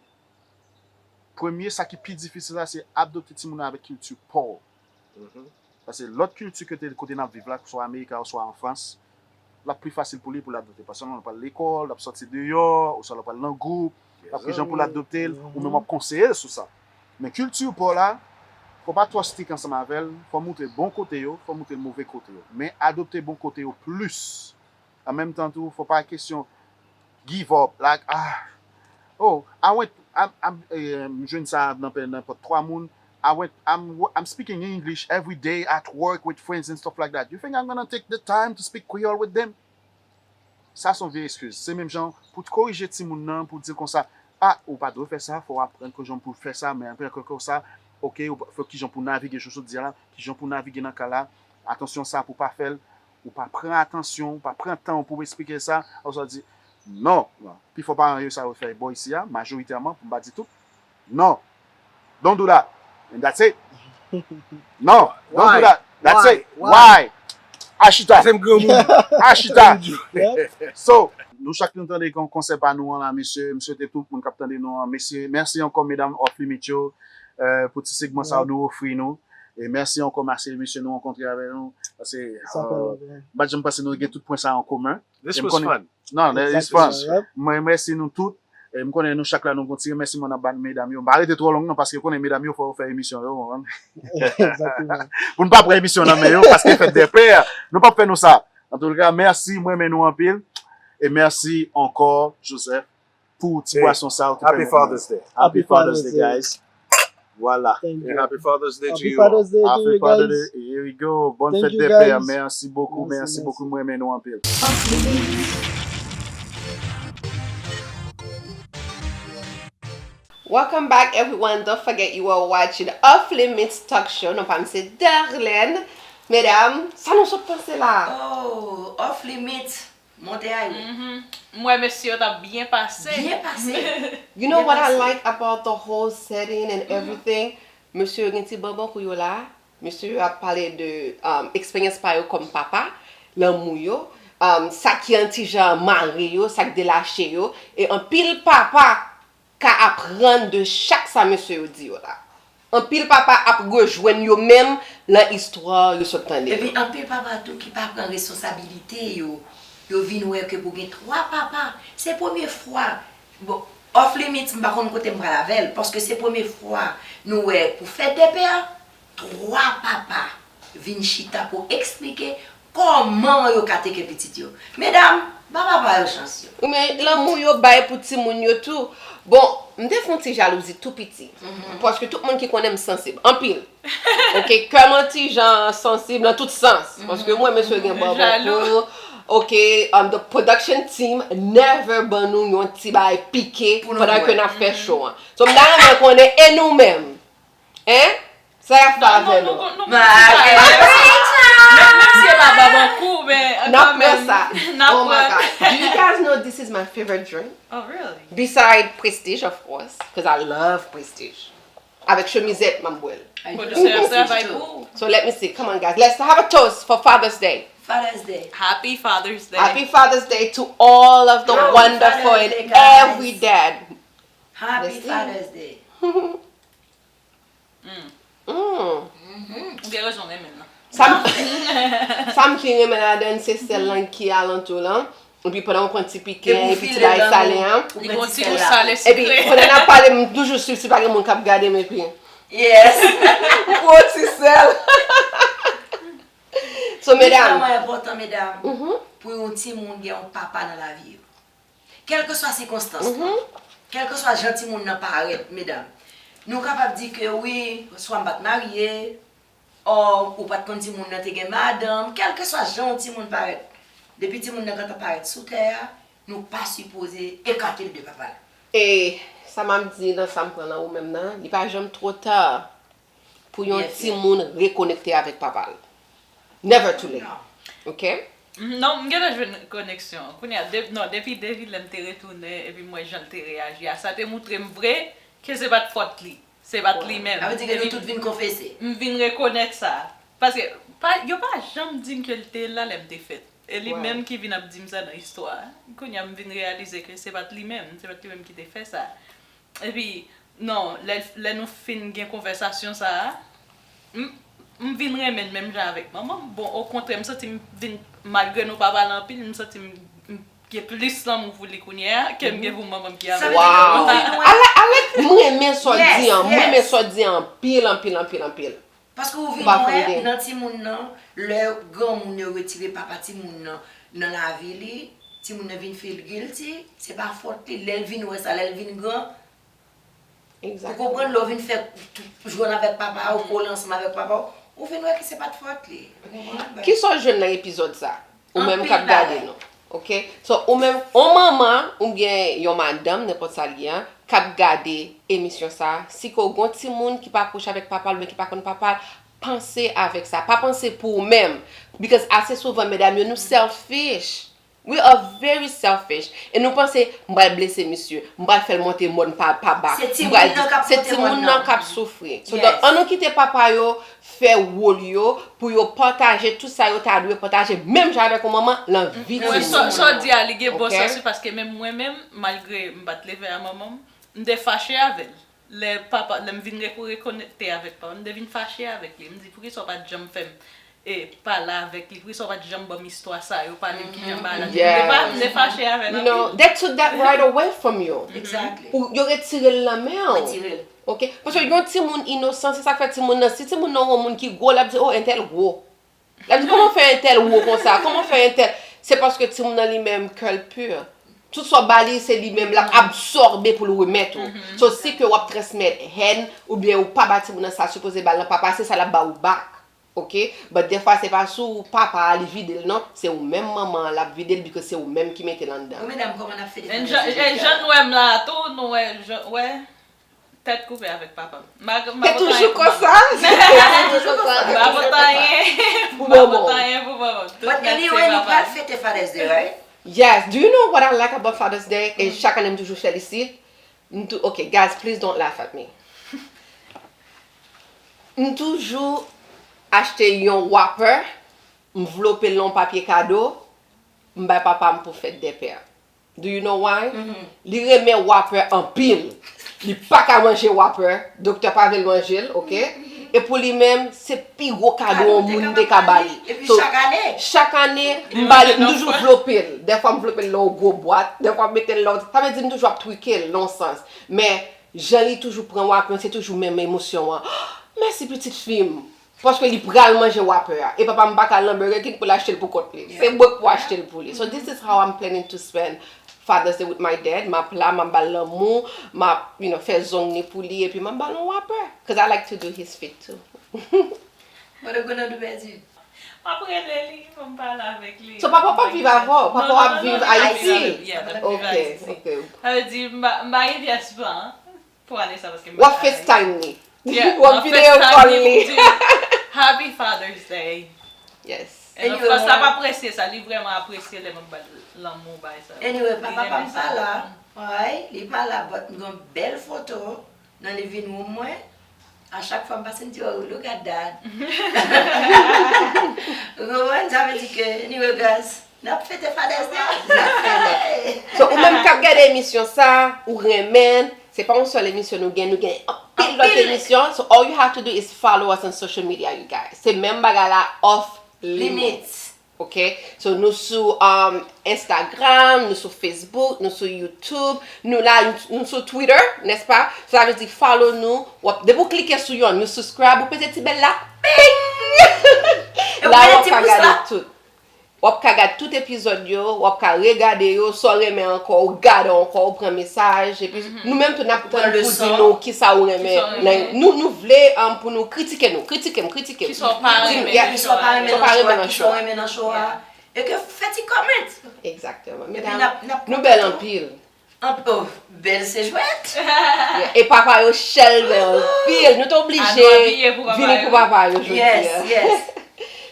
Premye, sa ki pi difisil la, se adopte timoun nan avèk kilti pa w. Paske lòt kilti kote, kote n ap viv la, swa Amerika oswa an Frans, l ap pli fasil pou li pou l adopte. Paske l ap pral lekòl, l ap sòti deyò, oswa l ap pral nan gwoup, l ap ki jan pou l adopte l, ou menm w ap konseye l sou sa. Men kilti pa w la, fò w pa twò strik ansanm avè l, fò w montre bon kote yo, fò w montre move kote yo. Men adopte bon kote yo plis. An menm tan tou, fò pa kesyon give up, like, ah, oh, I went, I'm, I'm, eh, m jwenn sa nan pen nenpòt twa moun. I went, I'm, I'm speaking English every day at work with friends and stuff like that. You think I'm gonna take the time to speak Creole with them? Sa se yon vye eskiz. Se menm jan pou korije timoun nan, pou di l konsa, ah, ou pa dwe fè sa, fò w aprann kijan pou fè sa, men apre ankò konsa, ok, ou fè kijan pou navige, jan w sot di a la, kijan pou navige nan ka la, atansyon sa pou w pa fè l, ou pa pran atansyon, ou pa pran tan w pou w esplike sa, ou sa di, non, non. Pifò paran yo sa yo fè bò isi a, majoritèman, pou m pa di tout, non. Don't do that. And that's it. Non, don't do that. That's it. Why? Ashita. Sèm granmoun. Ashita. So, nou chak nou tande kon konsèp pa nou an la, mesye. M swete tout moun k ap tande nou an, mesye. Mèsi ankò, medam Off Limit yo, euh, pou ti segman sa yo nou ofri nou. E mèsi ankò, mèsi mesye nou rankontre avè nou. Paske, euh, m pa t janm panse nou gen tout pwen sa an komen. This was fun. Non, it's fun. Mwen, mèsi nou tout. E m konnen nou chak la nou gon ti remèsiman n ap ba medam yo. M pa rete twò long non, paske konnen medam yo fò yo fè emisyon yo, ou konprann? Pou n pa pran emisyon nan men yo, paske fèt dè pè, nou p ap fè nou sa. Antouka, mèsi, mwen renmen nou anpil. E mèsi ankò, Joseph, pou ti bwason sa ou te pèmèt mwen. Happy Father's Day. Happy Father's Day, guys. Voilà. And happy Father's Day to you all. Happy Father's Day to you guys. Happy Father's Day. Here we go. Bonne fête des pères. Merci beaucoup, merci beaucoup. Mwen renmen nou anpil. Welcome back, everyone. Don't forget you are watching Off Limits Talk Show. Non pa m se Darlene. Medam, sa nou sot panse la? Oh, Off Limits. Monte a yo. M wè mesye yo t ap byen pase. Byen pase. You know what I like about the whole setting and everything? Mesye yo gen ti banban kou yo la. Mesye yo ap pale de um, eksperyans pa yo kòm papa, lanmou yo, um, sa ki an ti jan mare yo, sa k delache yo. E anpil papa ka aprann de chak sa mesye yo di yo la. Anpil papa ap rejwenn yo menm lan istwa yo sot tande yo. Epi anpil papa tou ki pa pran responsabilite yo, yo vin wè ke pou gen twa papa, se premye fwa, bon, off limits, m pa konn kote m pral avè l, paske se premye fwa nou wè pou fèt dè pè, twa papa vin chita pou eksplike kòman yo ka teke pitit yo. Medam, ba papa yo chans yo. Wi, men lanmou yo bay pou timoun yo tou. Bon, m te fè yon ti jalouzi tou piti. Paske tout moun ki konnen m sansib. Anpil. Ok, kè m yon ti jan sansib nan tout sans. Paske m wè mesye gen banban kou. Ok, um, the production team never ban nou yon ti bagay pike pandan ke n ap fè show an. So, m ta renmen konnen, e nou menm? Hein? Sa y ap fè avè nou? Menm si e pa banban kou, men kanmenm. N ap pran sa. Oh my God. Do you guys know this is my favorite drink? Oh, really? Beside Prestige, of course, because I love Prestige. Avèk chemizèt, m ap bwè l. Pwodisè ap travay pou ou. So let me see. Come on, guys. Let's have a toast for Father's Day. Father's Day. Happy Father's Day. Happy Father's Day to all of the wonderful and every dad. Happy Father's Day. Ou gen rezon renmen l nan. Sa m, sa m pi renmen ladan l, se sèl lan ki alantou lan. Epi pandan w pran ti piken, epi ti bagay sale an. Li gon ti gou sale sikre. Epi pandan n ap pale, m toujou swiv si pa gen moun k ap gade m epi. Yes. M pran ti sèl. So, medam. Li vrèman enpòtan, medam, pou yon timoun gen yon papa nan lavi yo. Kèlkeswa sikonstans lan, kèlkeswa jan timoun nan parèt, medam, nou kapab di ke wi, swa m pa t marye, or ou pa t konn timoun nan te gen madanm, kèlkeswa jan yon timoun parèt, depi timoun nan gentan parèt sou tè a, nou pa sipoze ekate l de papa l. E sa m ap di nan sa m pran nan ou menm nan, li pa janm twò ta pou yon timoun rekonekte avèk papa l. Never too late. Ok? Non, m gentan jwenn koneksyon an. Kounye a, de, non, depi David lè m te retounen, epi m wè jan l te reyaji a, sa te moutre m vre ke se pa t fòt li. Se pa t li menm. Sa vle di ke nou tout vin konfese. M vin rekonèt sa. Paske, pa, yo pa janm di m ke l te la lè m te fèt. E li menm ki vin ap di m sa nan istwa a. Kounye a, m vin reyalize ke se pa t li menm. Se pa t li menm ki te fè sa. Epi, non, lè, lè nou fin gen konvèsasyon sa a, m, m vin renmen l menm jan avèk manman m. Bon, okontrè, m santi m vin, malgre nou pa pale anpil, m santi m, m gen plis lanmou pou li kounye a ke m gen pou manman m ki avèk li. Wow! I like, I like, m renmen sa w di an, m renmen sa w di an anpil, anpil, anpil, anpil. Paske ou vin wè nan timoun nan, lè granmoun yo retire papa timoun nan nan lavi li, timoun nan vin feel guilty, se pa fòt li, lè l vin wè sa, lè l vin gran, ou konprann, lè w vin fè jwenn avèk papa w, kole ansanm avèk papa w, ou vin wè ke se pa t fòt li. Ou konprann? Kisa w jwenn nan epizòd sa? Ou menm k ap gade nou. Ok? So, ou menm, yon manman oubyen yon madanm, nenpòt sa l ye a, k ap gade emisyon sa, si ke w gen yon timoun ki pa kouche avèk papa l oubyen ki pa konn papa l, panse avèk sa. Pa panse pou ou menm. Because ase souvan, medam yo, nou selfish. We are very selfish. E nou panse, m pral blese misye, m pral fè l monte mòn pa, pa bak. Se timoun nan k ap soufri. So, donk, ann nou kite papa yo fè wòl yo pou yo pataje tout sa yo ta dwe pataje menm jan avèk yon manman nan vi timoun. Sa w di a, li gen bon sans wi, paske menm mwen menm, malgre m pa t leve a manman m, m te fache avè l. Lè papa, lè m vin rekonekte avèk papa m, m te vin fache avèk li. M di, poukisa w pa t janm fè m e pale avèk li, poukisa w pa t janm ban m istwa sa yo, pale m kijan bagay la te ye. M te pa, m te fache avè l anpil. You know, they took that right away from you. Exactly. Ou, yo retire l nan men w. Retire l. Ok? Paske yon timoun inosan, se sa k fè timoun nan, si timoun nan wè yon moun ki gwo, l ap di, oh, entèl gwo. L ap di, kòman fè entèl wo konsa? Kòman fè entèl? Se paske timoun nan li menm, kè l pur. Tout sa w ba li, se li menm l ap absòbe pou l remèt ou. So, si ke w ap transmèt hèn, oubyen ou pa ba timoun nan sa sipoze ba l nan papa, se sa l ap ba ou back. Ok? But dèfwa se pa sou papa a li vide l non, se ou menm manman an l ap vide l because se ou menm ki mete l anndan. Wi medam, kòman n ap fete fanazi? E jan nou wè m la a tou, nou wè, wè tèt koupe avèk papa m. M pa, m pa pote anyen pou manman m. M pa pote anyen pou manman m. Tout nèt se papa m. But anyway, nou pral fete Father's Day, right? Yes, do you know what I like about Father's Day? E chak ane m toujou fè l isit. M tou, ok, guys, please don't laugh at me. M toujou achte yon Whopper, m vlope l nan yon papye kado, m bay papa m pou fèt dè pè. Do you know why? Li renmen Whopper anpil. Li pa ka manje Whopper, doktè pa vle l manje l, ok? E pou li menm, se pi gwo kado yon moun te ka ba li. So, chak ane, m ba li, m toujou vlope l. Dèfwa m vlope l nan yon gwo bwat, dèfwa m mete l nan, sa vle di m toujou ap twike l nan yon sans. Men, jan li toujou pran Whopper, se toujou menm emosyon an. Mèsi pitit fi m. Paske li pral manje Whopper a. E papa m pa ka al nan Burger King pou l achte l pou kont li. Se mwen k pou achte l pou li. So this is how I'm planning to spend Father's Day with my dad. M ap la, m ap ba l lanmou, m ap, you know, fè zong li pou li, epi m ap ba l yon Whopper. Cause I like to do his feet too. Mwen te kontan tou pèdi. M ap rele li pou m pale avèk li. So papa w p ap viv avè w? Papa w ap viv Ayiti? Ok, ok. Sa vle di m pa, m pa gen pyès plan pou ane sa paske m pa ka Ayiti. W ap FaceTime li. W ap video call li. Happy Father's Day. Yes. And of course l ap apresye sa, li vrèman apresye lè m ap ba l lanmou bay sa. Anyway, papa pa m pa la. Ay, li pa la, but m gen yon bèl foto nan living room mwen. A chak fwa m pase m di, oh, look at dad. Ou konprann? Sa vle di ke, anyway guys, n ap fete Father's Day. So ou menm k ap gade emisyon sa, ou renmen l, Se pa yon sèl emisyon nou gen, nou gen anpil lòt emisyon. So all you have to do is follow us on social media, you guys. Se menm bagay la off limits. Ok? So nou sou um, Instagram, nou sou Facebook, nou sou YouTube, nou la, nou sou Twitter, nèspa? So sa vle di follow nou. W ap, depi w klike sou yonn, nou subscribe, ou pete ti bèl la, ping! La w ap ka gade tout. W ap ka gade tout epizòd yo, w ap ka regade yo, sa w renmen ankò, ou gade ankò, ou pran mesaj. Epi nou menm tou n ap tann pou di nou kisa ou renmen. Nou, nou vle um, pou nou kritike nou. Kritike m, kritike m. Kisa w pa renmen nan show a. Kisa w pa renmen nan show a. E ke fè ti comment. Exactement. Mesdames, nou bèl anpil. Anpil, oh, bèl se jwèt. E papa yo chèlbè anpil. Nou te oblije vini pou papa yo jodi a. Yes, yes.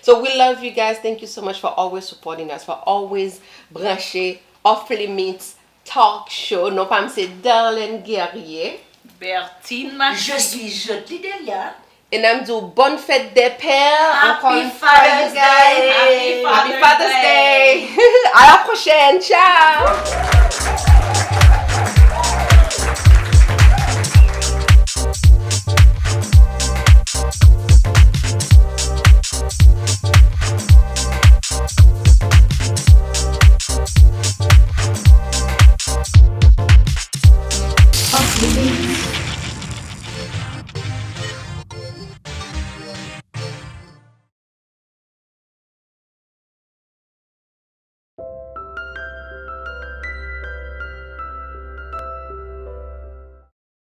So we love you guys. Thank you so much for always supporting us, for always branche Off Limits Talk Show. Non pa m se Darlene Guerrier. Bertine Machi. Je suis Jodly Delia. E n ap di w bonne fête des pères encore une fois, you guys. Happy Father's Day. Happy Father's Day. À la prochaine. Ciao. Off Limits.